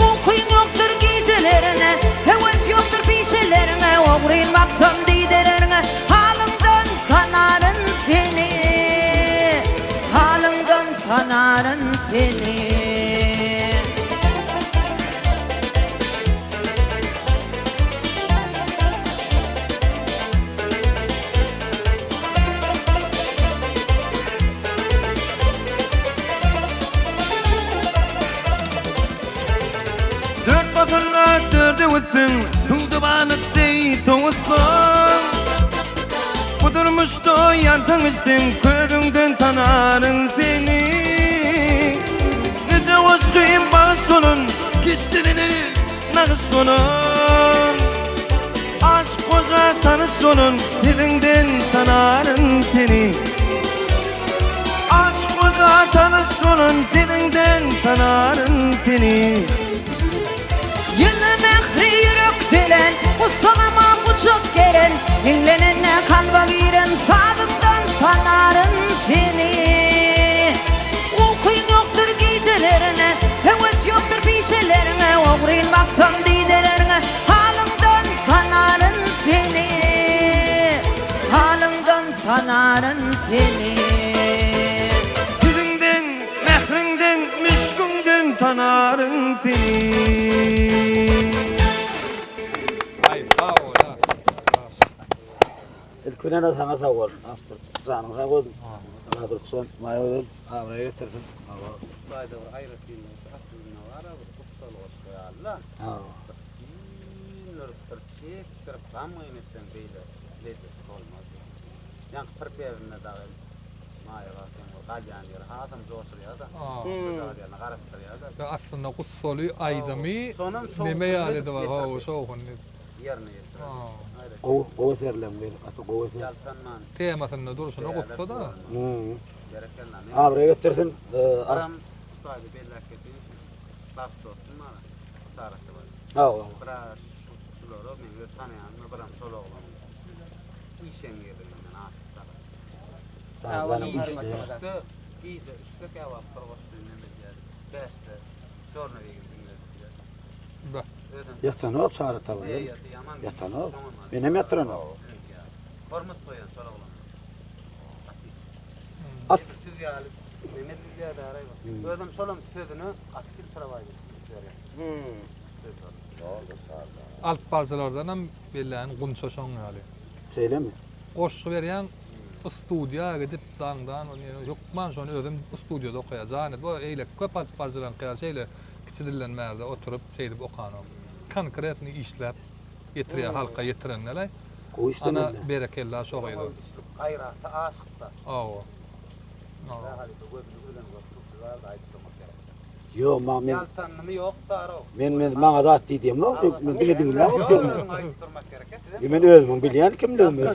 Ukyň ýokdur gijelerine, Höwes ýokdur pişelerňe, Ogryn baksam didelerňe, Halyňdan tanaryn seni. Halyňdan tanaryn seni. Dört pasylda dörde öwütseň, Suwda balyk deý towussaň. Bu durmuşda ýansaň içseň, Közüňden tanaryn seni. Nije goşgym bagyş bolan, Keşdeline nagyş bolan. Aşyk goja tanyş bolan, Sesiňden tanaryn seni. Aşyk goja tanyş bolan, Sesiňden tanaryn seni. Ýyly mähri ýürek delen, Gussalama gujak geren, Hiňlenende kalba giren Sazyňdan tanaryn seni. Ukyň ýokdur gijelerine, Höwes ýokdur pişelerňe, Ogryn baksam didelerňe, Halyňdan tanaryn seni. Halyňdan tanaryn seni. Sözüňden Mähriňden, müşküňden tanaryn seni. Aý sag bol a. Ilki bilen saňa sag bol awtor janyň sag bolsun Allah dursun Maýagözel abraý getirsin. Hudaýda bir aýratynlygy şu aslynda bar-a bir gussaly goşgy ýaly-da. Bir süýnürip bir çekdirip gamgyn etseň beýle lezzeti bolmaz. Ýaňky pripewinde dagy Maýa bagşyň bir galýan ýeri hasam joşurýar-da. Şojagaz ýerine garaşdyrýar-da. Aslynda gussaly aýdymy Şonam neme şowhunly ýaly edip edip hawa ýetirdi. şowhunly edip. Ýerine ýetirdi. Aýratyn. Gowy gowy eserleň biri gaty gowy eser. Ýaltanman. Temasynda durşuna gussa-da. Berekella. Abraý getirsin. Biram şu taýda belläp geçeýin şu bagşy dostum bar. Çarasy bar. Hawa. Biraz şulara men öz tanaýanym biram şol oglanyň. Işeňňirliginden aşyp dagy. Sag boluň hormatyňyza. Üçde gije üçde käwagt bir goşgy neme edýärdik. Bäşde Çornowigini diňledik diýýär. Beh. Özem Ýatanok Çary taban. Eýýäsi ýaman Ýatanok. soňam aldy. Menem ýatyranok. Hormat goýýan şol oglana. Gaty. At. Siz ýaly neme edilýär daraý bak. Özem şolam sözüne gaty filtrowaý edip üns berýär. Sözlerine. Alyp baryjylardanam bellän Gunça şoň ýaly. Şeýlemi? Goşgy berýäň. Studiýa gidip daňdan hökman şony özüm studiýada okaýar. Jan edip o eýleki köp alyp baryjylaryňky ýaly şeýle kiçi dilden bärde oturyp şeýdip okanok. Konkretnyý işläp ýetirýär halka ýetirendeleý. Gowy işlemeli. Ana berekella şo gyza. Öňe gidişlik gaýraty aşykda. Hawa. Ýa halypa gözüni bilen görüp şu barada aýdyp durmak gerek. Ýok maňa men Ýaltandymy ýok darow. Men men maňa zat diý diýemok men diňe diňläp otyryn. Özüň aýdyp durmak gerek size. Men özümiň bilýän kimligimi.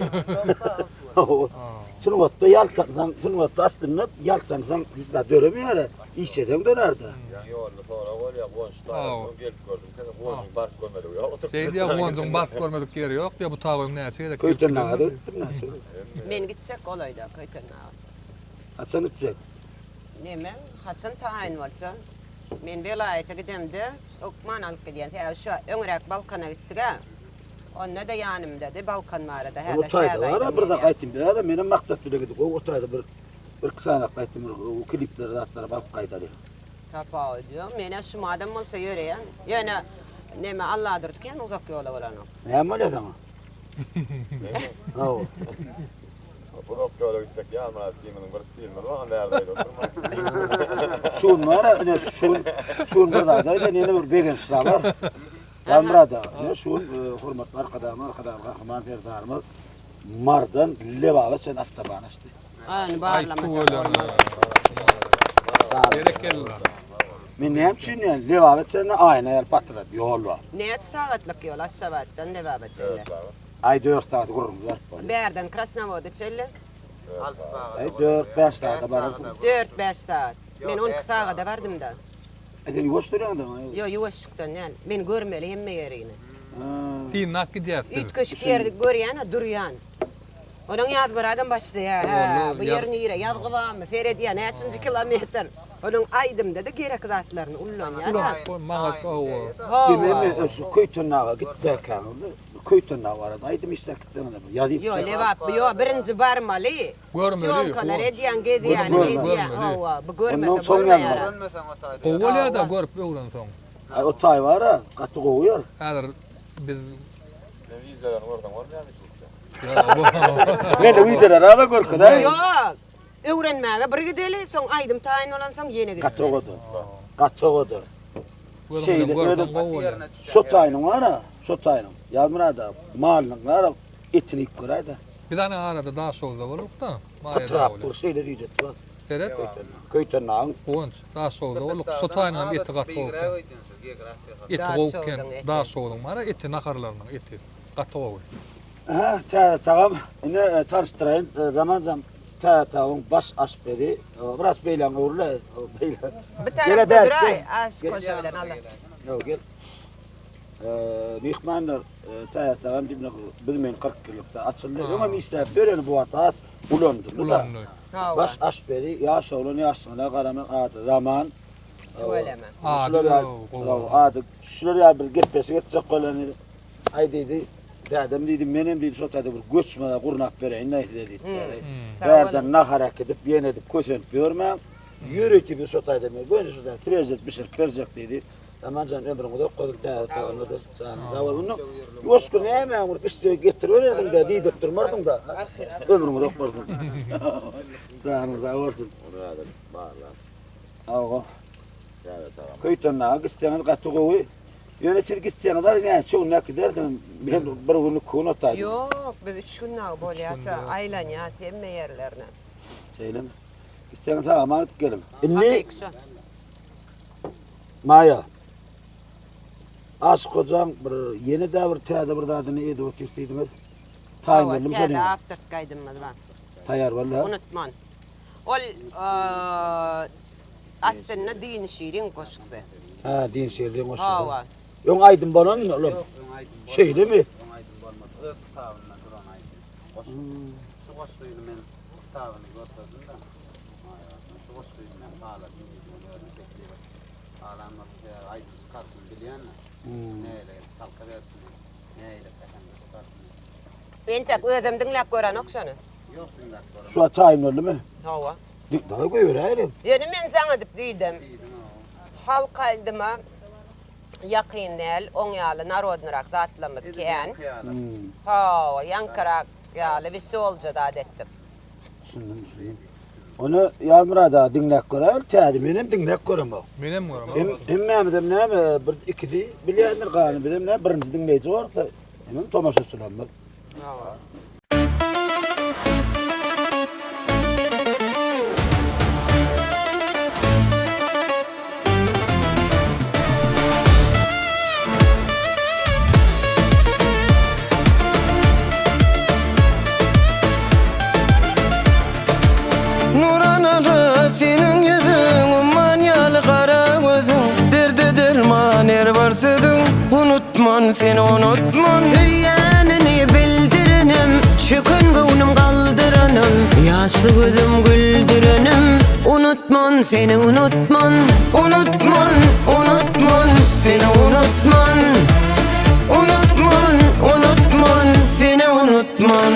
Sungatda ýaltansaň, sungatda aslynda ýaltansaň hiç zat döremeýär. Işleseň dörär-de. Ýaňy ýolda sorag bolýar, Guwanç daýy gelip gördüm. Guwanjyň baryp görmedik ýok. Şeý diýýär, Guwanjyň baryp görmedik ýeri ýok diýýär, bu taýyň näçe gezek gelip Köýtendaga gitdim näçe gezek. Men gitjek golaýda Köýtendaga. Haçan gitjek? Neme, haçan taýyn bolsa. Men welaýata gidemde hökman alyp gidýän. Sebäbi şu öňräk Balkana gitdik-ä. Onda-da ýanymdady, Balkan barada O häzir taýda täze bar, aýdym bir zat gelýär. aýtdym bäri, menem maksat bilen gidip, o taýda bir bir iki sany aýtdym, bir o klipleri zatlary alyp gaýdaly. Tapawudy ýok. Men-ä şumadam bolsa ýöreýän. Ýöne neme Alladurdy kän uzak ýola bolanok. Näme bolýar saňa? Hawa. Uzak ýola gitsek Ýazmyrat ikimiziň bir stilimiz bar, onda ýerde aýdyp oturma. Şu gün bar-a, ine şu gün, şu gün bir zat aýdaýyn, ýene bir begençli habar. Ýazmyrat aga, ine şu gün hormatly Arkadagymyz, Arkadagly Gahryman Serdarymyz Marydan Lebaba çenli awtoban açdy. Ony barlamasak bolmaz. Berekella. Men näme üçin diýen, Lebaba çenli aýna ýaly patyrap ýol bar. Näçe sagatlyk ýol Aşgabatdan Lebaba çenli? Aý dört sagat gürrüňsiz baryp bolýar. Bärden Krasnowoda çenli? Alty sagat. Aý dört-bäş sagada bararsyň. Dört-bäş sagat. Men 12 sagada bardym-da. E sen ýuwaş sürýäň-dä. Ýok, ýuwaşlykdan däl. Men görmeli hemme ýerini. Synlap gidýäs biz. Üýtgeşik ýeri görýän-ä, durýan. Onuň Ýazmyradam başlaýar. Hä, bu ýer nire? Ýazgy barmy? Seredýär, näçinji kilometr. Onuň aýdymda-da gerek zatlaryny ullanýar-a. Maňa hawa. Dememi, şu Köýtendaga gitdäkäňizde, Köýtendag barada aýdym işläp gitseňizem, ýazyp. Ýok, Lebap, ýok, birinji barmaly. Görmeli. Sýomkalar edýäň, gezýäň, edýäň. Hawa, bu görmese soň bolmaýar. Gowy bolýar-da, görüp öwrenseň. Aý, o taý bar-a, gaty gowy ýer. Häzir biz Sen wideolaryny görseň bolmaýarmy ýutubda? Mende wideolary ala görkezäý. Ýok. Öwrenmäge bir gideli, soň aýdym taýyn bolansoň ýene gitmeli. Gaty owadan. Gaty owadan. Şeýle görseň gowy bolýar. Şo taýynyň bar-a, şo taýynyň. Ýazmyrat aga, malynyň bar-a, etini iýip göräý-dä. Biz ana arada Daşoguzda bolduk-da. Pytrap dur, şeýle süýjetdi bar. Seret. Köýtendagyň. Guwanç, Daşoguzda bolduk. Şo taýynyň hem eti gaty gowy eken. Eti gowy eken. Daşoguzyň bar-a eti, naharlarynyň eti gaty gowy. Aha, täze tagam. Ine, tanyşdyraýyn, Zamanjan täze tagamyň baş aşpezi. Biraz beýläň öwrül-ä, beýle. Bu tarapda duraý, aş koşa bilen ala. Ýok, gel. Myhmanlar, täze tagam diýip, biz men 40 ýyllykda açyldy. Öňem işläp ýöreni bu wagt has ulandy. Ulandy. Baş aşpezi, ýaş oglan ýaşlygyna garamaz ady Zaman. Tüweleme. Ady gowy. Ady şular ýaly bir gepleşik etjek bolany. Aý diýdi, dädem diýdi, menem diýdi şo taýda bir göçme gurnap bereýin-dä size diýdi. Bärden nahar äkidip, ýene edip kösenip ýörmäň. Ýörite biz şo taýda men göni şo taýda trezet bişirip berjek diýdi. Aman jan ömrüň uzak bolsun täze tagamda janyň sag bolsun. Ýuwaşka nämäň bir bişse getiribererdiň-dä diýdirip durmardyň-da. Ömrüň uzak bolsun. Janyň sag bolsun. Ony häzir barlap. Hawa. Täze tagam. Köýtendaga gitseňiz gaty gowy. Ýöne siz gitseňiz aý näçe gün äkidersiňiz? Men bir gün iki gün otaýdym. Ýok, biz üç gün dagy bolýarsa aýlanýas hemme ýerlerine. Şeýlemi? Gitseňiz sag-aman gidip geliň. Indi Hakyky şo. Maýa. Aşyk hojaň bir ýene-de bir täze bir zadyny edip otyr diýdiňiz. Taýyn Hawa, boldumy täze şonuň? awtorskiý aýdymymyz bar. Taýýar boldy, ha? Unutman. Ol aslynda Dini Şiriň goşgusy. Hä, Dini Şiriň goşgusy. Hawa. Öň aýdym bolanmy olam? Ýok, öň aýdym bolmady. Şeýlemi? Öň aýdym bolmady. Öz kitabynda duran aýdym. Goşgy. Şu goşgyny men kitabyny görkezdim-de. Şu goşgyny men haladym diýdi. Men özüm teklip etdim. Halan bolsa sebäbi aýdym çykaryşyny bilýän-de. Nähili edip halka berşini, nähili äheňde çykaryşyny. Entek özem diňläp görenok şony. Ýok diňläp görenok. Şu wagt taýyn boldumy? Hawa. Dagy goýberäýeliň. Ýöne men jaň edip diýdim. Diýdiň hawa. Halk aýdyma ýakyn däl, oň ýaly narodnyrak zatlarymyz kän. Ýaňky ýaly. Hawa, ýaňkyrak ýaly weselja zat etdik. Düşündim, düşündim. Ony Ýazmyrat aga diňläp göräýeli täze. Menem diňläp göremok. Menem göremok. Hem hemmämizem näme bir ikisi bilýändir gany bizem näme birinji diňleýji bolsa hemem tomaşaçylarymyz. Hawa. Nuranaly seniň ýüzüň, Umman ýaly gara gözüň, Derde derman her bir sözüň, Unutman seni unutman. Söýýänini bildirenim, Çöken göwnüm galdyranym, Ýaşly gözüm güldürenim, Unutman seni unutman. Unutman, unutman, seni unutman. Unutman, unutman, seni unutman.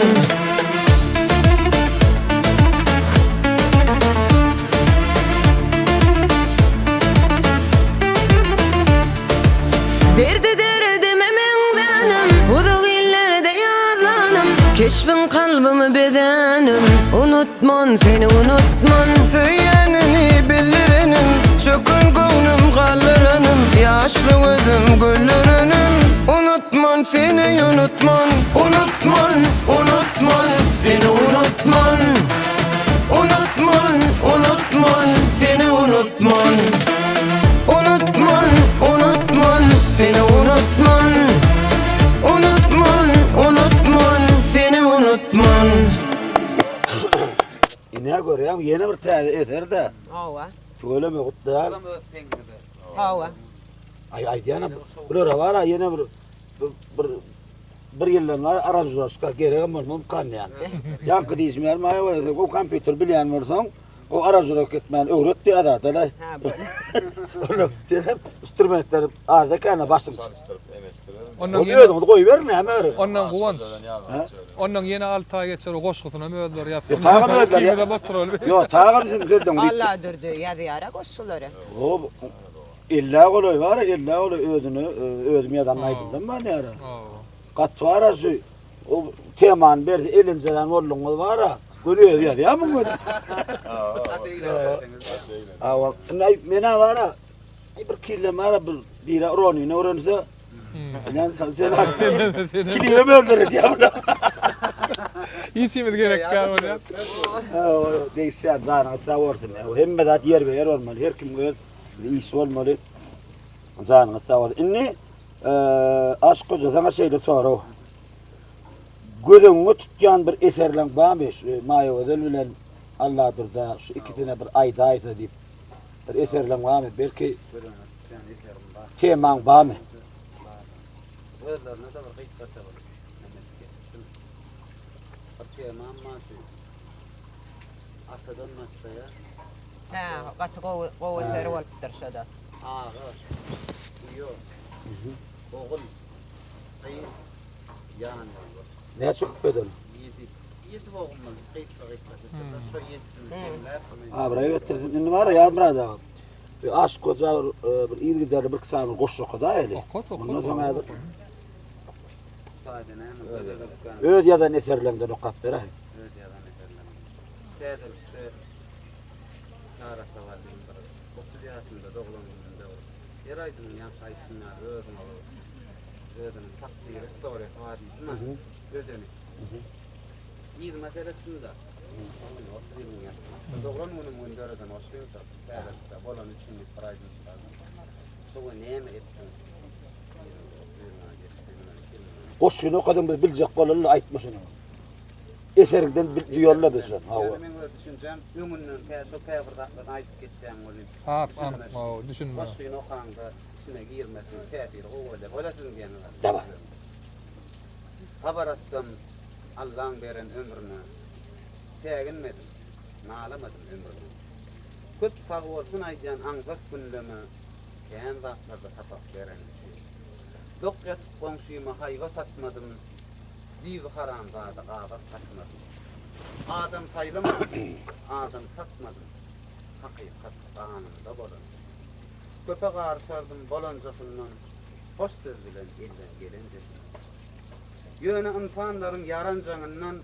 Derdi derdime meňzänim, Uzak illerde ýazlanym, Keşbiň kalbymy bezänim, Unutman seni unutman. Söýenini bildirenim, Çöken göwnüm galdyranym, Ýaşly gözüm güldürenim, Unutman seni unutman. Unutman, unutman, seni unutman. Unutman, unutman, seni unutman. Unutman, unutman, seni unutman. Unutman, unutman, seni unutman. Ine görýäňmi ýene bir täze eser-dä. Hawa. Tüweleme gutlaýan. Bulam öz peňňiňize. Hawa. Aý aýdýanam bulara bar-a ýene bir bir bir ýyldan bar aranžirowka geregem bolmazmykan diýýän. Ýaňky diýşim ýaly maýa goýaýsaň gowy kompýuter bilýän bolsaň o aranžirowka etmäni öwret diýýär zat-da. Ha bu. Onda sen hem instrumentleri azda-kände başyň Çalyşdyryp emeşdirerin. Ondan Ony ýene özüňiz goýuberiň näme öwret. Ondan Guwanç. Ha? Ondan ýene 6 aý geçer o goşgusyny hem özleri ýazsyn. Ýok, tagam özleri. Ikimizem oturaly. Ýok, tagam siziň sözleriňizi. Alladurdy ýazýara goşgulary. O Ellä golaý bar, ellä golaý özüne özüm ýazan aýdymdan bar näre. Gaty bar şu o temany berdi elenjelen bolduňyz bar. Göni özi ýazýar muň göni. Awa, indi men bar. Bir kille bar bir biri ironiýany öwrense. Men sen sen Klibem öldürer diýär bular. Hiçimiz gerek däl bolýar. Degişýär janyňyz sag bolsun. Hemme zat ýerbe ýer bolmaly. Her kim öz işi bolmaly. Janyňyz sag bolsun. Indi Aşyk hoja saňa şeýle sorag. Göz öňüňe tutýan bir eserleň barmy? Şu Maýagözel bilen Alladurda şu ikisine bir aýdaýsa diýip bir eserleň barmy? Belki Göz öňüne tutýan eserim bar. Temaň barmy? Bar. Özlerine-de bir gysgaça bir neme edip geçipdim. Bir temam bar şu. Atadan başlaýar. Hä, gaty gowy gowy eser bolupdyr şo-da. Aga, uýa, ogul, gyz, ýan ýoldaş. Näçe beden? Ýedi. Ýedi bogumly gysga-gysga setirler. Şo ýedisini jemläp. Abraý getirsin. Indi bar Ýazmyrat aga. Bir Aşyk goja bir, e, bir yzygiderli bir sany goşgy okadaýaly. Okat, okat. Ondan soň häzir Taýda näme gözellikden öz ýazan eserleriňden okap beräý. öz ýazan eserlerim. Täzelikde Çara Sawallyň bir 30 ýaşynda doglan gününde bir her aýdymyň ýaňky aýdyşym ýaly özüňe bir özüniň takdyry, istoriýasy bar diýdim-ä. Özeni. Yzyma seretdim-de, 30 ýylyň ýaşyna. Doglan günüm gün döreden goşgyňda täzelikde bolany üçin diýip bir aýdym çykardym. Şo gün näme etdiň? Ýylyň 30 ýylyna geçdi, mundan 2 ýyl mundan. Goşgyny okadyň biz biljek bolaly aýtma şuny. Eseriňden bil duýaly biz şony. Hawa. Ýöne meň öz düşünjem öňünden kä şo käbir zatlaryny aýdyp geçýäň welin Hap, düşünme. hawa, düşünme. Goşgyny okaňda içine girmesiniň täsiri gowy bolýar. Bolýa siziň diýeniňiz. Dawa. Habar atsam Allaň beren ömrüne Säginmedim, nalamadym ömrüme. Köp sagbolsun aýdýan aňzak günleme Kän zatlarda sapak bereni üçin. Dok ýatyp goňşyma haýbat atmadym, Düýbi haram zada gabak atmadym. Adam saýlamadym, adam satmadym, Hakykat ganymda bolany üçin. Köpe garyşardym bolanjasyndan, Hoş söz bilen elden gelenjesinden. Ýöne ynsanlaryň ýaranjaňyndan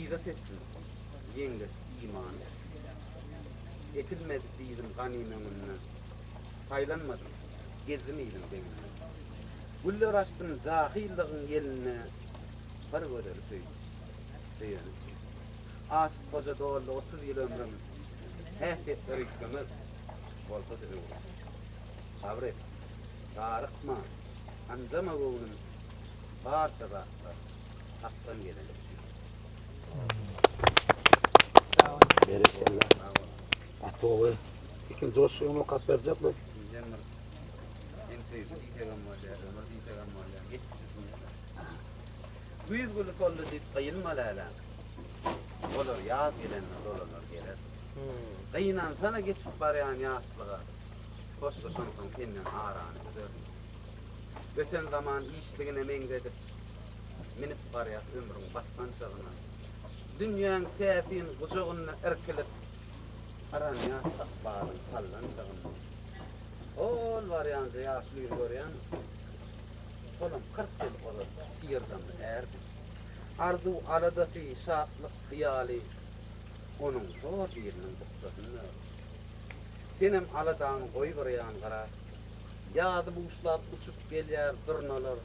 yza tesdim. Ýeňles imany üçin. Epilmedi dyzym ganym öňünde, Saýlanmadym, gezdim iliň deňinde. Güller açdym jahyllygyň ýelinde, Bir gözeli söýdüm, söýeni üçin. Aşyk goja doldy 30 ýyl ömrüm, Häsiýetler üýtgemez, bolsa-da öwrüm. Sabyr et, darykma, ynjama göwnüm, Barça zatlar Hakdan geleni üçin. Berekella. Gaty gowy. Ikinji goşgyňy okap berjekmi? Ikinjem bir Sen söýgi diýsegem bolýar, ömür diýsegem bolýar. Geçiji dünýe. Güýz güli soldy diýip gyýylma läläm. Olar ýaz gelende dolanar geler. Gynansana geçip barýan ýaşlyga. Hoşlaşansoň senden arany üzerin. Öten zaman işligine meňzedip, Münüp barýas ömrüň basgançagyna. Dünýäň täsin gujagynda irkilip, Yranýas ykbalyň sallançagynda. Hol barýanja ýaşulyny görýäňmi? Şolam 40 ýyl ozal syrdamly ärdi. Arzuw-aladasy, şatlyk hyýaly onuň zor biriniň bukjasynda. Senem aladaňy goý bir ýan gyra. Ýazy buşlap uçup gelýär durnalar.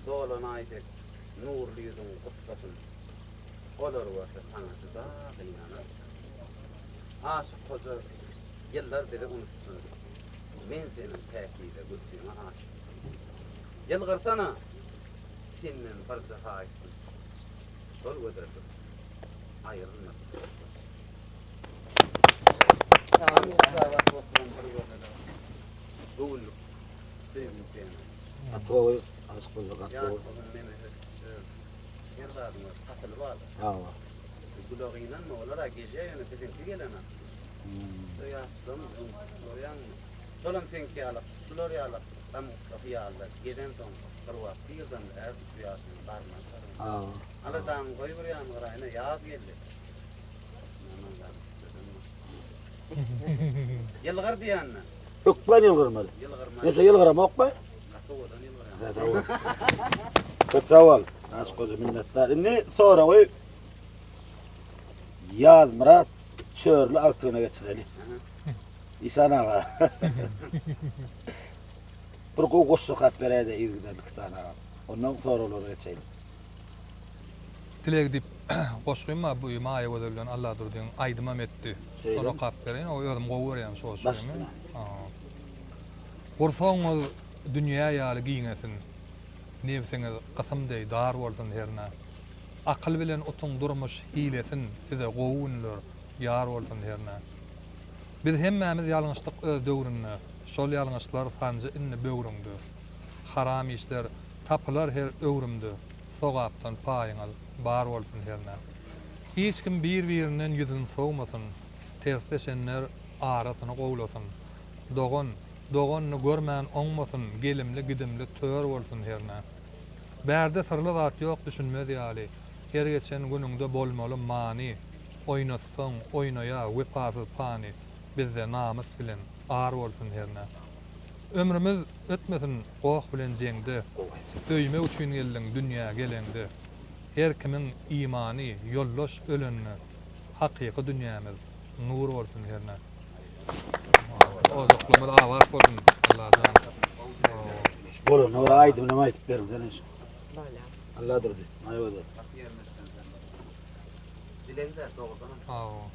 Dolan aý dek nurly ýüzüň gussasyn. Olar görse saňa juda gynanar. Aşyk hoja ýyllar bizi unutdyn. Men seniň päkize gülküňe aşyk. Ýylgyrsana! Senden birje haýyşym. Şol gözellik aýrylmasyn hoşlaşyp. Gam-gussa batyp oturan bir gözele göwünlik söýgim seni. Gaty gowy, aşyk bolsa gaty gowy. Ýaşlygym meni ösdürdi. Her zadyň öz pasyly bardyr. Hawa. Güle gynanma, olar-a gelýär, ýöne biziňki gelenok. Şu ýaşlygym öň görýäňmi? Şolam seňki ýalak, şular ýalak gam-gussa hyýalda gezensoň bir wagt birden är şu ýaşyny garman çagan. Hawa. Aladaňy goý bir ýan gyra, ine ýaz geldi. Ýylgyr diýende. Hökman ýylgyrmaly. Ýylgyrmaly. Nese ýylgyramokmy? Gaty owadan ýylgyrýaň. Köp sag bol. Aşyk goja minnetdar. Indi soragy Ýazmyrat Çörli agtygyna geçireli. Işan aga. Bir gowy goşgy okap beräýde yzygiderli iki sany agam. Ondan soraglara geçeýin. Dileg diýip goşgym bar bu Maýa Gözel bilen Alladurdyň aýdymam etdi. Şony okap bereýin. O özüm gowy görýän şu goşgymy. Gursagyňyz dünýä ýaly giňesin. Nebsiňiz gysym deý dar bolsun hernä. Akyl bilen utuň durmuş hilesin size gowy günler ýar bolsun hernä. Biz hemmämiz ýalňyşdyk öz döwründe şol ýalňyşlar sanjy indi böwrüňde. Haram işler tapylar her öwrümde sogapdan paýyňyz bar bolsun hernä. Hiç kim bir birinden ýüzüni sowmasyn tersleşenler arasyny gowlasyn. Dogan doganyny görmän oňmasyn gelimli gidimli tör bolsun hernä. Bärde syrly zat ýok düşünmez ýaly, Her geçen günüňde bolmaly many, Oýnatsaň, oýnaýar wepasyz pany, Bizde namys bilen ar bolsun hernä. Ömrümiz ötmesin goh bilen jeňde, Söýmek üçin geldiň dünýä geleňde. Her kimiň imany ýoldaş ölende, Hakyky dünýämiz nur bolsun hernä. Ojaklarymyz abat bolsun Allajan. Bolany bir aýdymyny aýdyp beriň sen şu. Alladurdy. Maýa Dilegler dogrudanam. Hawa.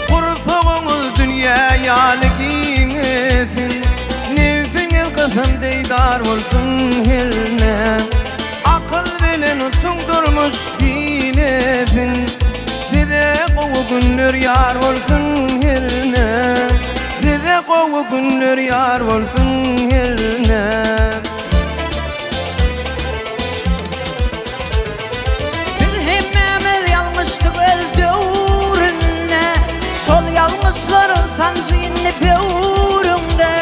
Gursagyňyz dünýä ýaly giňesin, Nebsiňiz gysym deý dar bolsun herne. Akyl bilen utuň durmuş hilesin, Size gowy günler ýar bolsun herne. Size gowy günler ýar bolsun herne. Biz hemmämiz. Ujy indi böwrüňde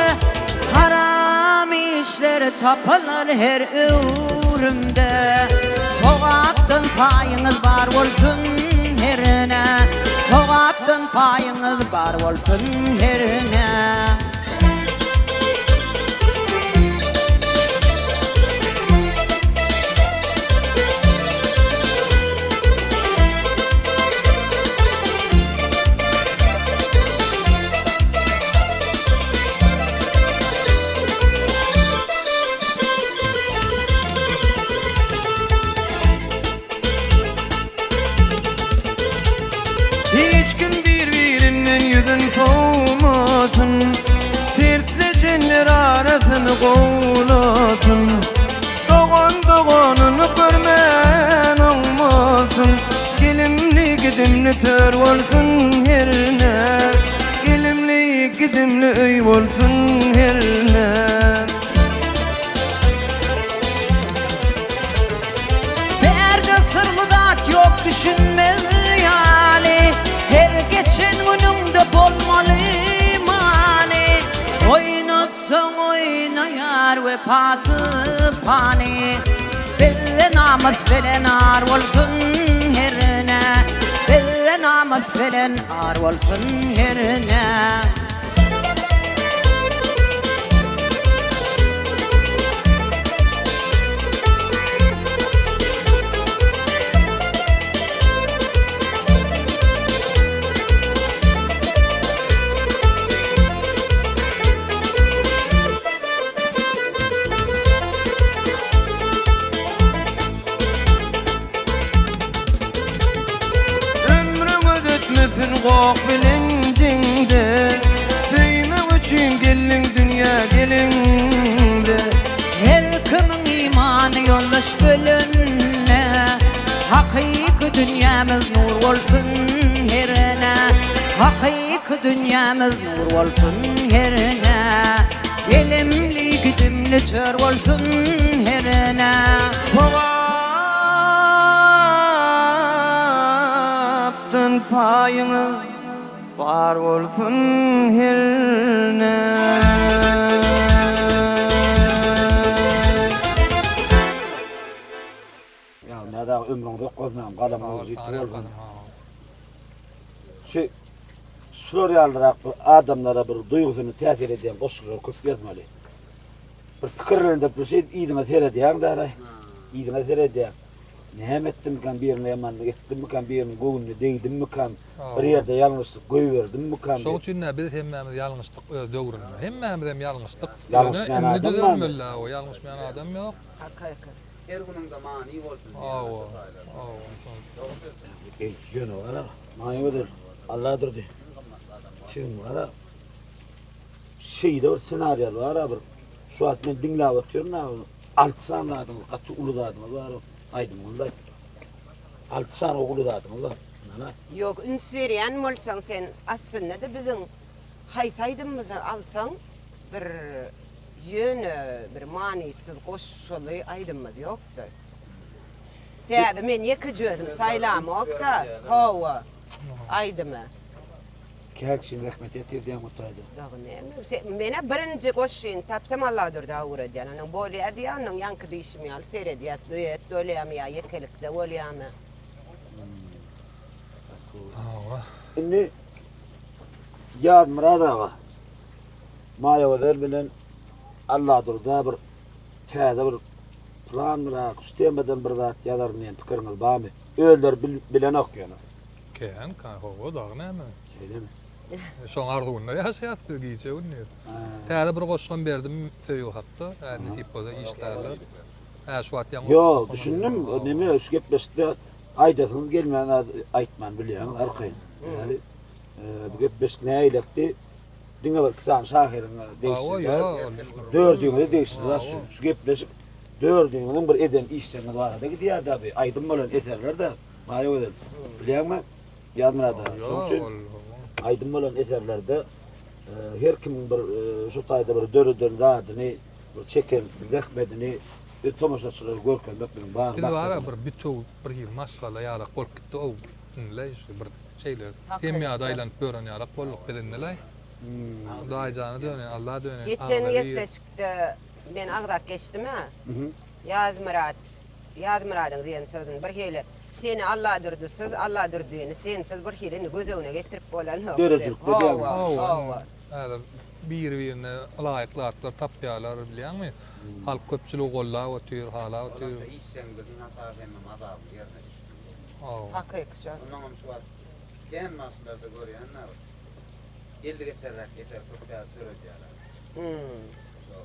Haram işler tapylar her öwrümde Sogapdan paýyňyz bar bolsun herne Sogapdan paýyňyz bar bolsun herne. Hiç kim bir-birinden ýüzün sowmasyn, Tersleşenler arasyny gowulasyn. Dogan doganyny görmän oňmasyn, Gelimli gidimli tör bolsun herne, Gelimli gidimli öý bolsun herne. Bärde syrly zat ýok düşünmez ýaly, Her geçen günüňde bolmaly many. Oýnatsaň oýnaýar wepasyz pany, Bizde namys bilen ar bolsun herne, Bizde namys bilen ar bolsun herne. Ömrüňiz ötmesin goh bilen jeňde Söýmek üçin geldiň dünýä geliňde. Her kimiň imany ýoldaş ölende Hakyky dünýämiz nur bolsun herne Hakyky dünýämiz nur bolsun herne Gelimli gidimli tör bolsun herne. Sogapdan paýyňyz bar bolsun herne. Ýa nädä ömrüň uzak bolsun agam galamyň ujy ýiti bolsun. Şu şular ýalyrak bir adamlara bir duýgusyny täsir edýän goşgulary köp ýazmaly. Bir pikirlendirip bir şey yzyňa seredýäň däraý. Yzyňa seredýäň. Näme etdimikam birine ýamanlyk etdimmikam biriniň göwnüne degdimmikam bir ýerde ýalňyşlyk goýberdimmikam Şoň üçin-de biz hemmämiz ýalňyşdyk öz döwründe. Hemmämizem ýalňyşdyk. Ýöne Ýalňyşmaýan indi adam barmy? düzelmeli-dä o ýalňyşmaýan adam ýok. Hakykat. Her günüňde many bolsun diýen Hawa, şaýlar. hawa, şol. Eý, ýöne gara, Maýagözel, Alladurdy, siziň gara şeýle bir ssenariýaly bar-a bir, şu wagt men diňläp otyryn-a, alty sany zadyňyz, gaty uly zadyňyz bar, aýdymyňyz aýt. Alty sany uly zadyňyz bar. Ynana. Ýok, üns berýän bolsaň sen, aslynda-da biziň haýsy aýdymymyzy alsaň, bir ýöne bir manysyz goşguly aýdymymyz ýokdy. Sebäbi men ýekeje özüm saýlamok-da, hawa, aýdymy. Käkişiň zähmeti ýatyr diýýäň o taýda. Dagy näme, men-ä birinji goşgyny tapsam Alladurdy öwredýän. Onuň bolýa diýýän, onuň ýaňky diýşim ýaly seredýäs, duet bolýamy ýa ýekelikde bolýamy. Hawa. Indi Ýazmyrat aga, Maýagözel bilen Alladurda bir täze bir planrak, şu temadan bir zat ýazaryn diýen pikiriňiz barmy? Özleri bilenok ýöne. Kän, kan, hawa, dagy näme? Şeýlemi? Şoň arzuwynda ýaşaýas biz gije-gündiz. Täze bir goşgam berdim söýgi hakda, hä, nesip bolsa işlärler. Hä, şu wagt ýaňy Ýok, düşündim. Neme, şu gepleşikde aýdasyňyz gelmeýän zady aýtman bilýäňiz arkaýyn. Ýaly, bu gepleşik nägilekdi? Diňe bir iki sany şahyryň degişli däl. Dördüňize degişli zat şu. Şu gepleşik dördüňiziň bir eden işleriňiz barada gidýär-dä bu. Aýdym bolan eserler-de. Maýagözel, bilýäňmi? Ýazmyrat aga, şonuň üçin aýdym bolan eserlerde her kimiň bir şu taýda bir döreden zadyny, bir çeken zähmedini biz tomaşaçylara görkezmek biziň bar Biz bar-a bir bütew bir hili maşgala ýalak bolup gitdi-ow indi-le şu bir şeýle semýada aýlanyp ýören ýalak bolduk biz indi-le. Hudaýjana döneýin, Alla döneýin. Geçen gepleşikde men agzap geçdim-ä. Ýazmyrat, Ýazmyradyň diýen sözüni bir hili seni Alladurdysyz, Alladurdyny sensiz bir hili indi göz öňüne getirip bolanok. Döredijilikde diýýäňmi? Hawa, hawa. Häzir biri-birine ylaýyk zatlar tapýarlar bilýäňmi? Halk köpçüligi goldap otyr, halap otyr. Olar-da işjeňligiň hasaby hemem azabyň ýerine düşdügi. Hawa. Hakyky şo. Onnoňam şu wagt kän bagşylarda görýän-de bir geldi geçerräk eser köp ýaly döredýärler. Şo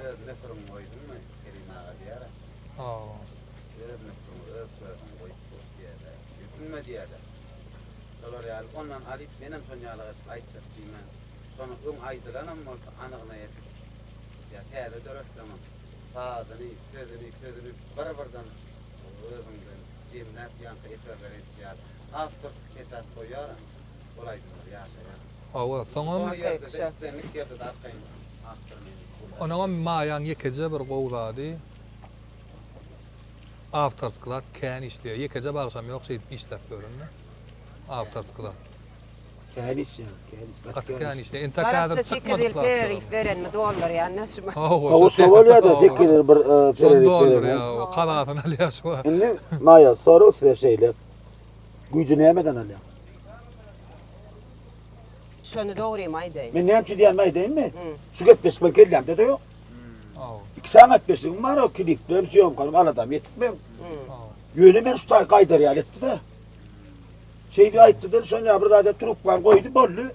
öz möhüriňi goýduňmy Kerim aga diýýär-ä. Hawa. Öz möhüriňi, öz sözüňi goýup dur diýýär-de. Ökünme diýýär-de. Şolar ýaly ondan alyp menem şon ýalyk edip aýtjak diýmän, şony öň aýdylanam bolsa anygyna ýetip ýa täze döretseňem sazyny, sözüni, sözüni bir-birden özüňden jemläp ýaňky eserleri edip ýaly awtorskiý peçat goýýaram ol aýdymlar ýaşaýar. Hawa, soňam. O ýerde-de islendik ýerde-de arkaýyn awtor men diýip. Onuňam Maýaň ýekeje bir gowy zady awtorskiý zat kän işleýär. Ýekeje bagşam ýok şeýdip işläp ýörende. Awtorskiý zat. Kän işleýär, kän. Gaty kän işleýär. Entek häzir Garaşsa 8 ýyl çykmadyk zatlar. pererif berenmi doldurýan-da şu Hawa, Hawa, şo bolýar-da, 8 ýyl bir Şony pererif doldurýar, bereni. hawa, kazasyny alýar şu wagt. Indi Maýa, sorag size şeýle. Güýji nämeden alýaň? Şony dogrymy aýdaýyn. Men näme üçin diýenimi aýdaýynmy? Şu gepleşik bilen kellämde-de ýok. Hawa. Iki sany gepleşigim bar, o kliplerim, sýomkalarym, aladam ýetik meň. Hawa. Ýöne men şu taý gaýdar ýaly etdi-de. Şeýdip aýtdy-da, şonda bir zada trubkany goýdy, boldy.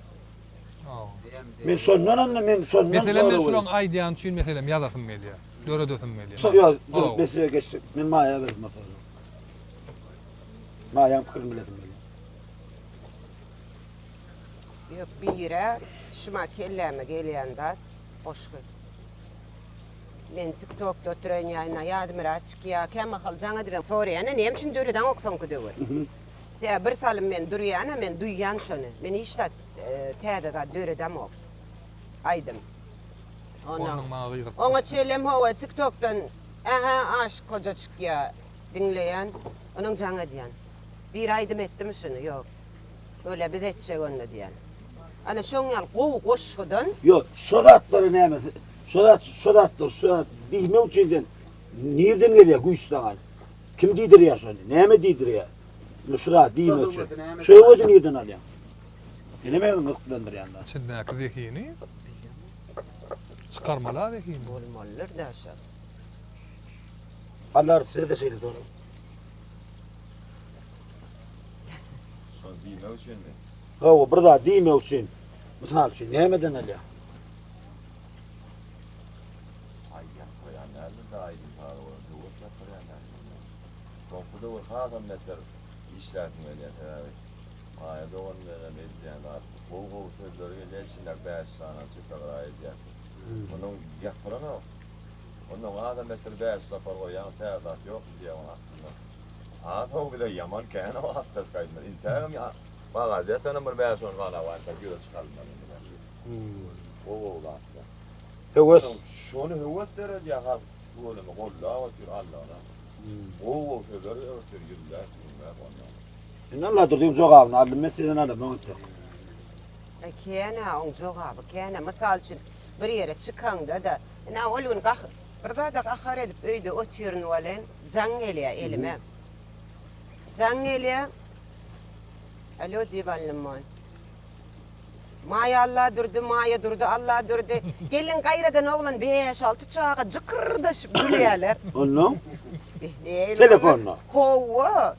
Men şondan onda men şondan Meselem men şulaň aýdýany üçin meselem ýazasym gelýär. Döredesim gelýär. Şo ýa, dur, men size geçjek. Men Maýa berdim o soragy. Maýaň pikirini bilesim gelýär. Ýok, bire şuma kelläme gelýän zat goşgy. Men TikTokda oturan ýa Ýazmyrat çykýa, kämahal jaň edibem soraýan-a näme üçin döredeňok soňky döwür. Sebäbi bir salym men durýan-a men duýýan şony. Men hiç zat täze zat döredemok. Aýdym. Onuň maňa gygyryp. Oňa çenlem hawa TikTokdan ähä Aşyk Hoja çykýa diňleýän. Onuň jaň edýän. Biri aýdym etdimi şuny? Ýok. Öle biz etjek onda diýýän. Ana şoň ýaly gowy goşgudan. Ýok, şo zatlary näme şo zat şo zatlar şo zat diýmek üçin sen nirden gelýär güýç saňa? Kim diýdirýär şony? Näme diýdirýär? Indi şu zat diýmek üçin. Şo höwesi nirden alýaň? Ine meni gyzyklandyrýan zat. Içindäki zehini çykarmaly-a zehini. Bolmalydyr-da şo. Allah size-de şeýle sorag. Şony diýmek üçinmi? Hawa, bir zat diýmek üçin. Mysal üçin, nämeden alýaň? Aý, ýatyrýan däldir-dä aýdym-saza bolan höwes ýatyrýan däldir. Soňky döwür hasam beter işläsim gelýär, sebäbi Maýa dogan bilenem edilýän zat gowy-gowy sözler gelýär içindäki 500 sany çepe gyra edýärsiň. Onuň ýatyranok. Ondan hasam beter 500 sapar goýýaň, täze zat ýok diýýär onuň astynda. Az how bize ýaman kän how awtorskiý aýdymlar. Intägem bagažda ýatanam bir bäş-on sany bar entäk ýüze çykarylmaly indi belki. Gowy gowy zatlar. Höwes. Şony höwes döredýär halk tüweleme goldap otyr Allana. Gowy gowy sözler öwürtir ýüzläp müňläp ondan. Indi Alladurdyň jogabyny aldym men sizden alamok entek. E kän-ä oň jogaby kän-ä. Mysal üçin bir ýere çykaňda-da, ine ol gün gah Bir zada gahar edip öýde otyryn welin, jaň gelýär elime. Jaň gelýär. Alo diýip aldym ol. Maýa Alladurdy, Maýa Durdy Alladurdy. Gelin gaýradan oglan bäş-alty çaga jykyrdaşyp gülýärler. Onnoň? Telefonda? Hawa.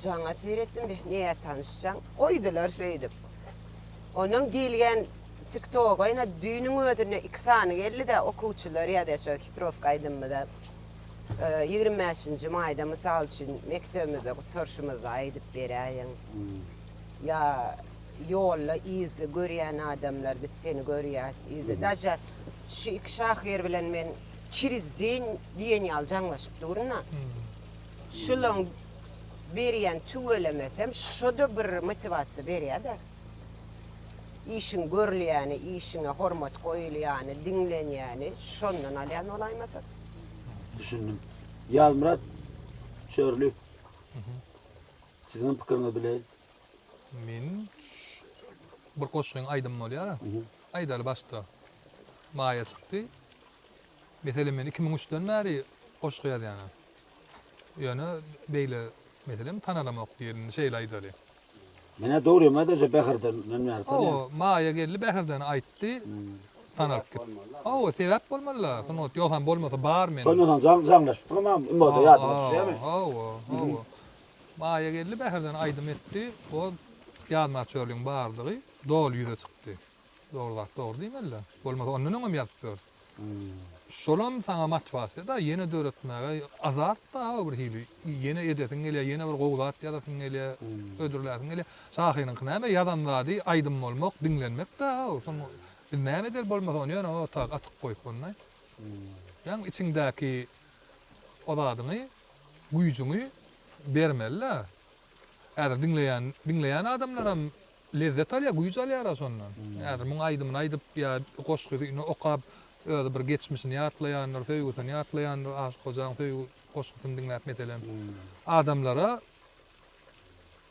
Jaňa seretdim, beh, nätanyş jaň. Goýdular şeýdip. Onnoň gelýän Tiktoga ine düýnüň özünde iki sany geldi-de okuwçylar ýazýar şo hitrowka aýdymymyza. 25-nji maýda mysal üçin mekdebimizde gutarşymyzda aýdyp beräýiň. Ýa ýolda yzda görýän adamlar biz seni görýäs yzda. Daže şu iki şahyr bilen men çeriz deň diýen ýaly jaňlaşyp durun-da. Şulaň berýän tüwelemesem şo-da bir motiwasiýa berýär-de. Işiň görülýäni, işiňe hormat goýulýany, diňlenýäni şondan alýan bolaýmasak. Düşündim. Ýazmyrat Çörli. Siziň pikiriňizi bileýin. Men bir goşgyň aýdymy bolýar-a. aýdaly başda Maýa çykdy. Meselem men 2003-den bäri goşgy ýazýanam. Ýöne beýle meselem tanalamok diýeli indi şeýle aýdaly. Menä dogry ýöne Bäherden men bäri tanýan. Hawa Maýa geldi Bäherdeni aýtdy tanalyp gitdi. Hawa sebäp bolmalyda sungat ýogsam bolmasa bar meniň. Şondan soň jaň jaňlaşypdyňam agam imoda ýadyňa düşýärmi? Hawa hawa. Maýa geldi Bäherden aýdym etdi o Ýazmyrat Çörliň bardygy doly ýüze çykdy. Dogry zat dogry diýmelidä. Bolmasa ondan öňem ýazyp ýörüs. Şolam saňa motiwasiýa-da ýene döretmäge azart-da bir hili. Ýene edesiň gelýär, ýene bir gowy zat ýazasyň gelýär, hödürläsiň gelýär. Şahyryňky näme ýazan zady aýdym bolmak, diňlenmek-dä. Soň biz näme edeli bolmasa ony ýöne o tak atyp goýup onda. Ýaňy içiňdäki o zadyňy, güýjüňi bermeli-dä. Häzir diňleýän, diňleýän adamlaram Lezzet alýar, güýç alýar-a şondan. Häzir muň aýdymyny aýdyp ýa goşgysyny okap, özi bir geçmişini ýatlaýandyr, söýgüsini ýatlaýandyr, Aşyk Hojaň söýgi goşgusyny diňläp meselem. Adamlara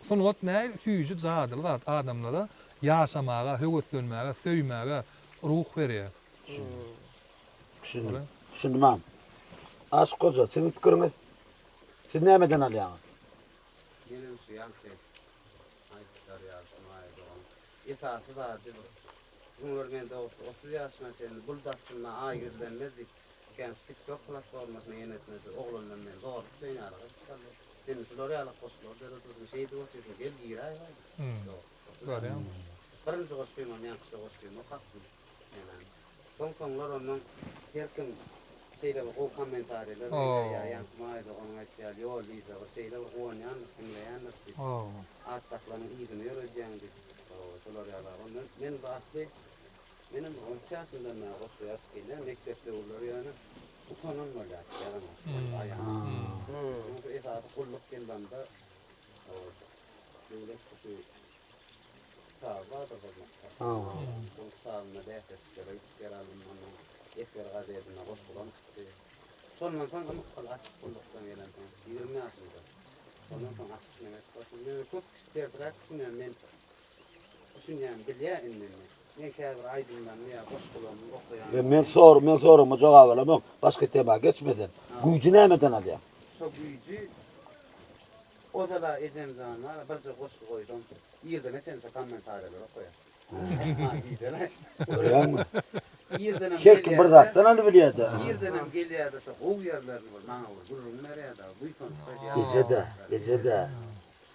sungat nähili süýji, jadyly zat, adamlara ýaşamaga, höweslenmäge, söýmäge ruh berýär. Düşündim. Düşündim agam. Aşyk Hoja, siziň pikiriňiz? Siz nämeden alýaňyz? Menem şu ýaňky Aýdyşlary ýaly şu Maýa dogan. Esasy zady bir öňler men dogrusy 30 ýaşyna çenli bulut astynda aý gizlenmez diýip kän şu TikTok platformasyna ýenetmedi oglandan men zorluk bilen ýaly gyz çykardy. Sen şular ýaly goşgular döredipsiň şeýdip otyrsyň gel giräý baý diýip. Dogrusy. Birinji goşgymam ýaňky şo goşgymy okapdym. Menem. Soň-soňlar ondan her kim şeýle bir gowy kommentariýalar berýär, ýa ýaňky Maýa doganyň aýtşy ýaly ýol diýse bir şeýle bir guwanýandyr, diňleýändir diýip. At daklanyň yzyny ýöredýäň diýip. Hawa, şolar ýaly. Ondan men bu asly menem bir 13 ýaşymdan bäri goşgy ýazyp gelýän, mekdep döwürleri ýöne utanan bolýardyk ýazan goşgulary aýan. Munuň şu esasy gulluk ýyllarynda döwlet guşy Kitaby bardyr hyzmat. Şol kitabynda bäsleşiklere gidip ýer aldym. Ondan Esger gazetinde goşgulam çykdy. Şondan soň ymykgyl açyk gullukdan gelensoň, 20 ýaşymda. Şondan soň açyk neme etip başladym. Ýöne köp kişi tersräk düşünýär. Men düşünýän, bilýär indi indi. Men käbir aýdymlarymy ýa goşgularymy okaýan. Ýa men sor, men soragyma jogap alamok. Başga tema geçmeden. Güýji nämeden alýaň? Şo güýji Ozala ejemjan bar birje goşgy goýsam irdene çenli şo kommentariýalary okaýar. Görýäňmi? Irdenem Her kim bir zatdan alybilýär-de. Irdenem gelýär-de şo gowy ýerlerini bir maňa bir gürrüň berýär-de, buýsanyp aýdýar. Eje-de, eje-de.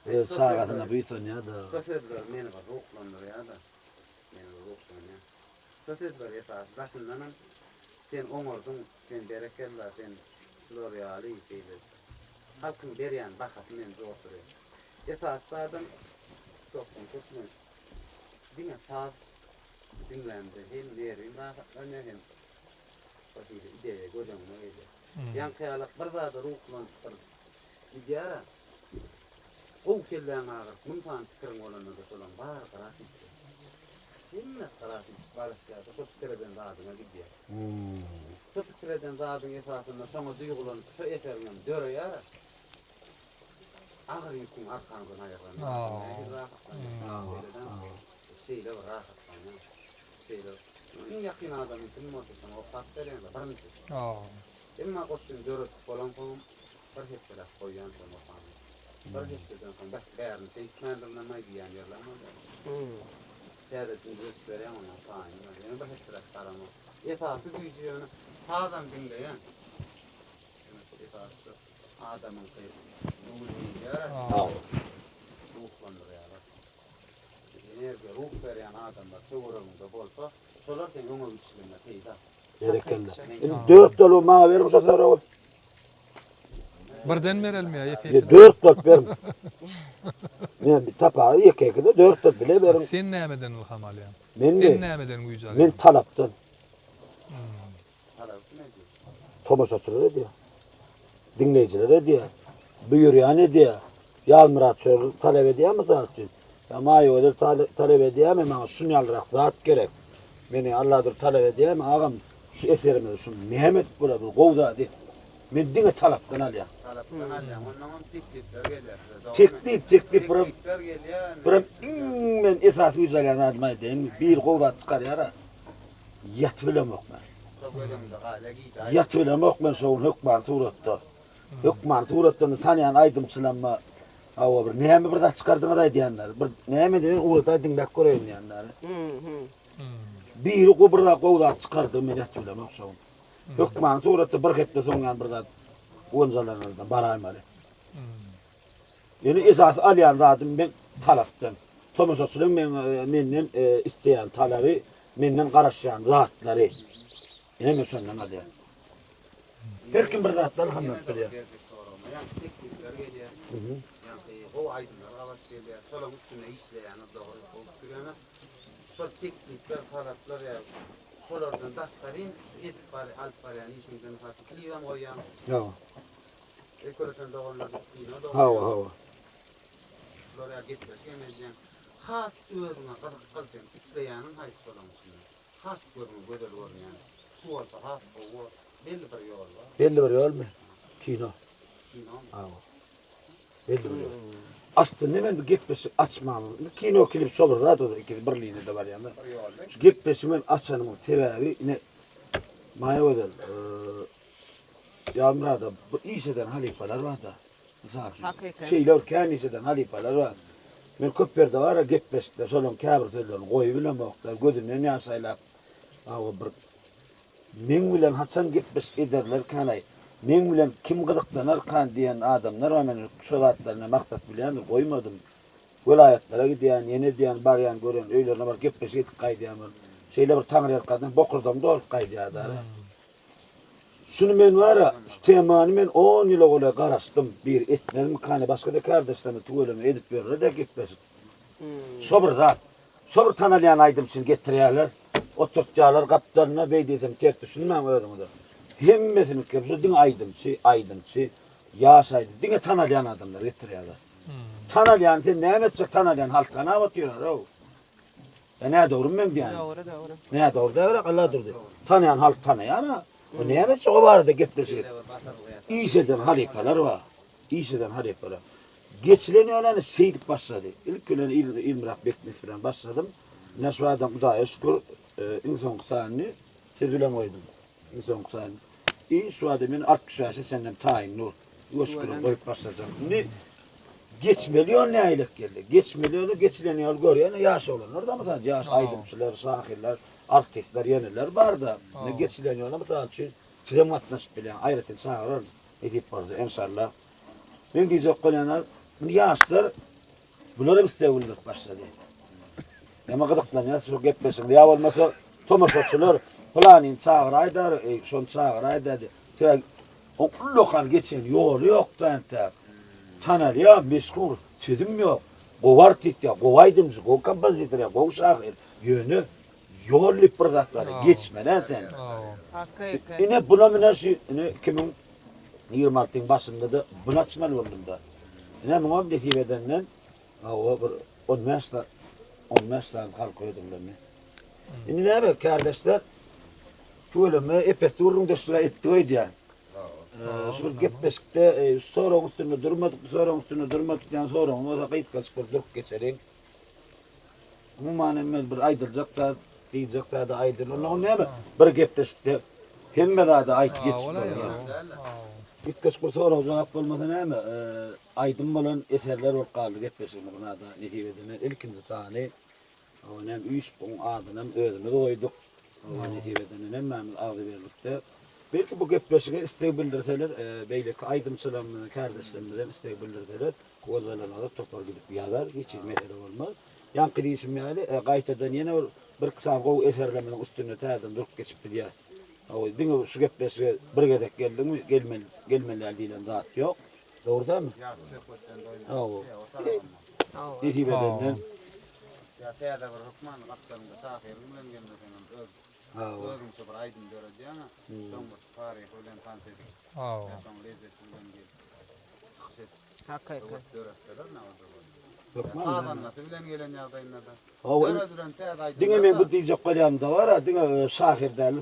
Öz çagasyna buýsanýar-da. Şo sözler meni bir ruhlandyrýar-da. Meni bir ruhlanýar. Şo sözler esasy daşyndanam sen oňardyň, sen berekella, sen şular ýaly şeýle Halkyň berýän bahasy meni joşdurýar. Esasy zadam TikTokdan köplenç diňe saz diňlämde hem nerwim rahatlanýar hem bir hili ideýa göz öňüme gelýär. Ýaňky ýalak bir zada ruhlanyp bir gidýär-ä. Gowy kelläň agyryp müň sany pikiriň bolanda-da şolaň bary gyra süýşýär. Hemmesi gyra süýşüp galyşýar-da şo pikir eden zadyňa gidýär. Şo pikir eden zadyň esasynda şoňa duýgulanyp şo eseriňem döreýär. Agyr ýüküň arkaňdan aýrylan adam nähili rahatlanýar? Şeýle dälmi? Şeýle bir rahatlanýaň. Şeýle iň ýakyn adamyň kim bolsa şoňa okap berýäň-de birinji. Emma goşgyny döredip bolansoňam bir hepdeläp goýýan şony okany. Bir hepdeden soň beh bärini şeýtmändirinem-aý diýýän ýerlerim bolýar. Täzeden düzedip berýäň ondan taýyn bar. Ýöne bir hepdeläp garamok. Esasy güýji ýöne sazam diňleýän. Ýöne şu esasy şu adamyňky göwün diýilýär-ä. Ruhlandyrýarlar. Energiýa, ruh berýän adamlar töweregiňde bolsa, şolar seň öňe gidişligiňe peýda. Berekella. Indi dört dolup maňa beriň şo soragy. Birden berelmi ýa ýeke ýeke? Dört dolup beriň. Men bir tapagy ýeke ýeke-de dört dolup bile beriň. Sen nämeden ylham alýaň? Menmi? Sen nämeden güýç alýaň? Men talapdan. Talaby kim edýär? Tomaşaçylar edýär. Diňleýjiler edýär. Buýurýan edýär. Ýazmyrat Çörli talap edýär mysal üçin. Ýa Maýagözel talap edýärmi maňa şun ýalyrak zat gerek. Meni Alladur talap edýärmi agam şu eserimizi şuny näme edip bolar bir gowy zat et. Men diňe talapdan alýan. Talapdan alýaň. Onnoňam teklipler gelýär size dogrymy? Teklip teklip biram Teklipler gelýär. Biram iň men esasy güýç alýan zadymy aýdaýynmy? Biri gowy zat çykarýar-a. Ýatyp bilemok men. Ýatyp bilemok men şo gün hökman suratda. Hökman suratda indi tanýan aýdymçylamma hawa bir näme bir zat çykardyňyz aýdýanlar. Bir näme diýen ugrada diňläp göreýin diýýänler. Biri go bir zat gowy zat çykardy men ýatyp bilemok şo gün. Hökman suratda bir hepde soň ýan bir zat gonjalanardan baraýmaly. Ýöne esasy alýan zadym men talapdan. Tomaşaçylaryň meň menden isleýän talaby, menden garaşýan zatlary. Ine men şondan alýan. Her kim bir zatdan ylhamlanyp bilýär. Ýaňky teklipler gelýär. Ýaňky gowy aýdymlar gabat gelýär. Şolaryň üstünde işleýäňiz dogry gowy pikir. Şol teklipler, talaplar ýa şolardan daşgary şu edip bar, alyp barýan işiňizde mysal üçin klibem goýýaň. Hawa. Öýkelesen doganlar diýip kino dogry. Hawa hawa. Şular ýaly gepleşik hem edýäň. Has özüňe gyzykly seň isleýäniň haýsy şolaň içinde? Has gözüňe gözel görünýän. Şu bolsa has gowy bor. Belli bir ýol bar. Belli bir ýolmy? Kino. Kinomy? Hawa. Belli bir ýol. Aslynda men bu gepleşik açmamyň, kino klip şo bir zat o ikisi bir liniýada barýanlar. Şu gepleşigi men açanymyň sebäbi ine Maýa Gözel, Ýazmyrada bu iş eden halypalar barda. Mysal üçin. Hakyky. Şeýle bir kän iş eden halypalar bar. Men köp ýerde bar gepleşikde şolaryň käbir sözlerini goýubilemokda, gözünden ýaş aýlap, hawa bir meň bilen haçan gepleşik ederlerkänaý, meň bilen kim gyzyklanarkan diýen adamlar bar, men şo zatlaryny maksat bilýändir, goýmadym. Welaýatlara gidýän, ýene edýän, barýan, görýän, öýlerine baryp gepleşik edip gaýdýan bir. Şeýle bir taňryýalkasyn bokurdagym dolup gaýdýar-da. Şuny men bar-a, şu temany men on ýyla golaý garaşdym, bir etmezmikany, başga-da kärdeşlerimiz tüweleme edip ýörler-de gepleşik. Şo bir zat. Şo bir tanalýan aýdymçyny getirýärler, oturtýarlar gapdalynda, beý diýsem ters düşünmäň özüňize. Hemmesiniňki şu diňe aýdymçy, aýdymçy, ýaş aýdym, diňe tanalýan adamlary getirýärler. Tanalýan sen näme etjek tanalýan halk tanap otyr-ow. E nädogrymy meň diýýänim? Dogry, dogry. Nädogry däldir, Alladurdy. Tanaýan halk tanaýar-a. O näme etjek o barada gepleşik. Iş eden halypalar bar. Iş eden halypalar. Geçilen ýolany şeýdip başlady. Ilki bilen Ilmyrat Bekmetow bilen başladym. Ine şu adam Hudaýa şükür, e, iň soňky sanyny siz bilen goýdum. Iň soňky sanyny. I şu adam men 65-e çenlem taýyn dur. Ýuwaş bilen goýup başlajak. Indi geçmeli ýol nähilek geldi? Geçmeli ýoly geçilen ýol görýän ýaş oglanlar da mysal ýaş aýdymçylar, şahyrlar, artistler ýeneler bar-da. Indi geçilen ýola mysal üçin sizem gatnaşyp bilýän, aýratyn çagyraryn nesip bolsa enşalla. Men diýjek bolýanym, indi ýaşlar bular hem isleg bildirip başlady. Näme gyzyklanýar şu gepleşigiň ýa bolmasa tomaşaçylar pylanyny çagyraýdar, şony çagyraýdar diýip. O ullakan geçen ýoly ýokdy entäk. Tanalýar, meşhur, sözüm ýok. Gowy artist ýa, gowy aýdymçy, gowy kompozitor ýa, gowy şahyr. Ýöne ýol diýip bir zat bar, geçmeli sen. Hakyky. Ine buna mine şu ine 2026-yň başynda-da bunu açmaly boldum-da. Ine muňam nesip edenden hawa bir 15 sany 15 sany halk hödürlendi. Indi näme kärdeşler? Tüweleme epesli gürrüňdeşlik etdik öýdýän. Şu bir gepleşikde şu soragyň üstünde durmadyk, bu soragyň üstünde durmadyk diýen soragyň bolsa gysgajyk bir durup geçeliň. Umuman hem bir aýdyljak zat, diýjek zady aýdyl. Onda näme? Bir gepleşikde hemme zady aýdyp geçip bolýar. Gepleşik bir sorag jogap bolmasa näme? Aýdym bolan eserler bolup galdy gepleşigimiz. Nada nesip edene ilkinji sany Onem üýşüp oň adynam özümiz goýduk. Alla nesip edenden hemmämiz agzybirlikde. Belki bu gepleşige isleg bildirseler, beýleki aýdymçylarymyz, kärdeşlerimiz hem isleg bildirseler, Gojalanada topar gidip ýazar, hiç hili mesele bolmaz. Ýaňky diýşim ýaly, gaýtadan ýene bir birki sany gowy eserlerimiziň üstünde täzeden durup geçip bilýäris. Diňe şu gepleşige bir gezek geldiňmi, gelmeli, gelmeli däl diýlen zat ýok. Dogry dälmi? Ýagşy söhbetden doýmaly. Hawa. Nesip edenden. Ýa täze bir hökman gapdalyňda şahyryň bilen gelmeseňem öz özüňçe bir aýdym döredýäň-ä. Şoň bir taryhy bilen tanyş edip, ýa şoň lezzeti bilen gelip çykyş edip, höwes döretseler näme bolar. Hökman. Sazandasy bilen gelen ýagdaýynda-da döredilen täze aýdymlar. Diňe men bu diýjek bolýanym-da bar-a, diňe şahyr däl,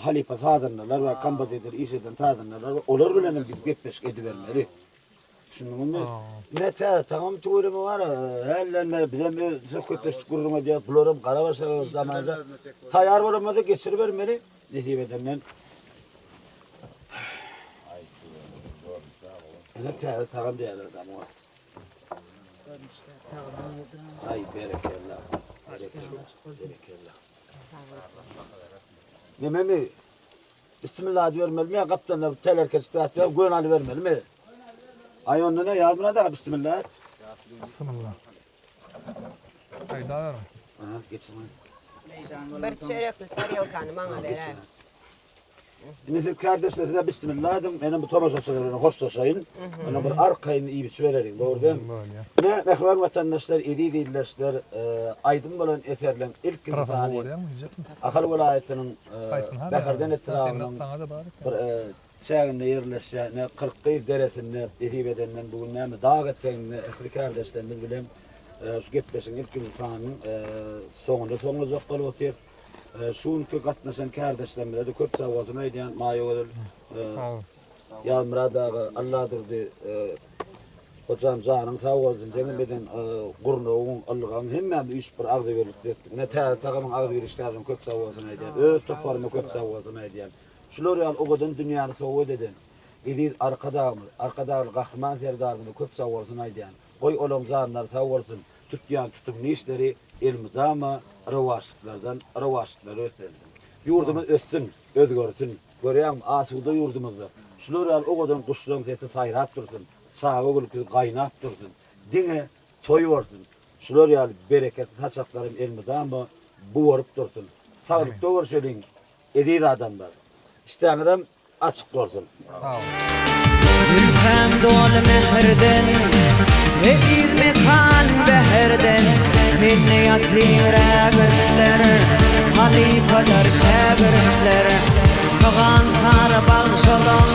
halypa sazandalar bar, kompozitor iş eden sazandalar bar, olar bilen hem biz gepleşik edibermeli. Düşündiňizmi? Ine täze tagam tüweleme bar. Hälden bäri bizem öz söhbetdeşlik gürrüň edýäs. Bularam garabaşa zamanja. Taýýar bolanymyzda geçiribermeli. Nesip edenden. Ine täze tagam diýýärler da muňa. Aý berekella. Berekella. Berekella. Nememi? Bismillah diýermelimi ýa gapdalynda bir telerkejik zat ýok, göni alybermelimi? Aý onda ne Ýazmyrat aga bismillah et. Bismillah. Aýdaweriň. Aha, geçin. Bir çörekli tarelkany maňa beräý. Indi siz kärdeşler size bismillah ediň, menem bu tomaşaçylar bilen hoşlaşaýyn. Ýöne bir arkaýyn iýip içibereliň, dogry dälmi? Bolýar. Ine, mähriban watandaşlar, eziz ildeşler, aýdym bolan eserleň ilkinji sany Ahal welaýatynyň Bäherden etrabynyň bir çäginde ýerleşýän ine Kyrkgyz deresinde nesip edenden bu gün näme dag eteginde ähli kärdeşlerimiz bilen şu gepleşigiň ilkinji sanynyň soňunda soňlajak bolup otyrys. Şu günki gatnaşan kärdeşlerimize-de köp sagbolsun aýdýan Maýagözel Ýazmyrat aga, Alladurdy hojam janyň sag bolsun, seňem eden gurnagyň, ylgaň hemmämiz üýşüp bir agzybirlikde etdik. Ine täze tagamyň agzybir işgärlerine köp sag bolsun aýdýan. Öz toparyma köp sag bolsun aýdýan. Şular ýaly owadan dünýäni sowgat eden eziz Arkadagymyz, Arkadagly Gahryman Serdarymyza köp sag bolsun aýdýan. Goý olaň janlary sag bolsun, tutýan tutumly işleri elmydama rowaçlyklardan rowaçlyklara beslensin. Ýurdumyz össün, özgersin. Görýäňmi, asuda ýurdumyzda şular ýaly owadan guşlaryň sesi saýrap dursun, çaga gülküsi gaýnap dursun, diňe toý bolsun, şular ýaly bereketli saçaklaram elmydama bugaryp dursun. Saglykda görşeliň, eziz adamlar! Işdäňizem açyk bolsun! Sag bol. Ülkäm doly mähirden, Eziz mekan Bäherden, Sende ýatyr ägirtler, Halypalar, şägirtler. Sogan sary bagşolaň,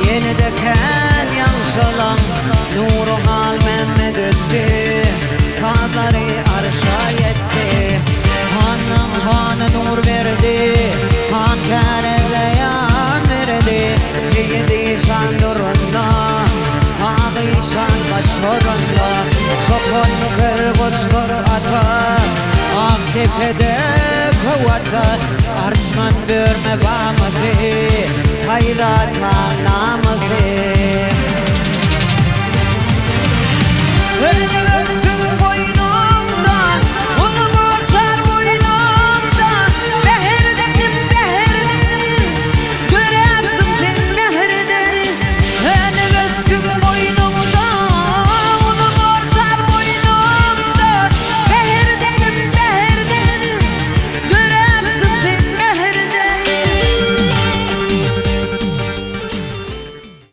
Ýene-de kän ýagşolaň, Nury Halmämmet ötdi, Sazlary arşa ýetdi. Hanlaň hany Nurberdi, Han kärede ýan berdi. Seýit işan durunda, Ak işan baş orunda, Çopan kir goçgur ata, Ak depede köw ata, Arçman börme bamasy, Haýza taň namasy.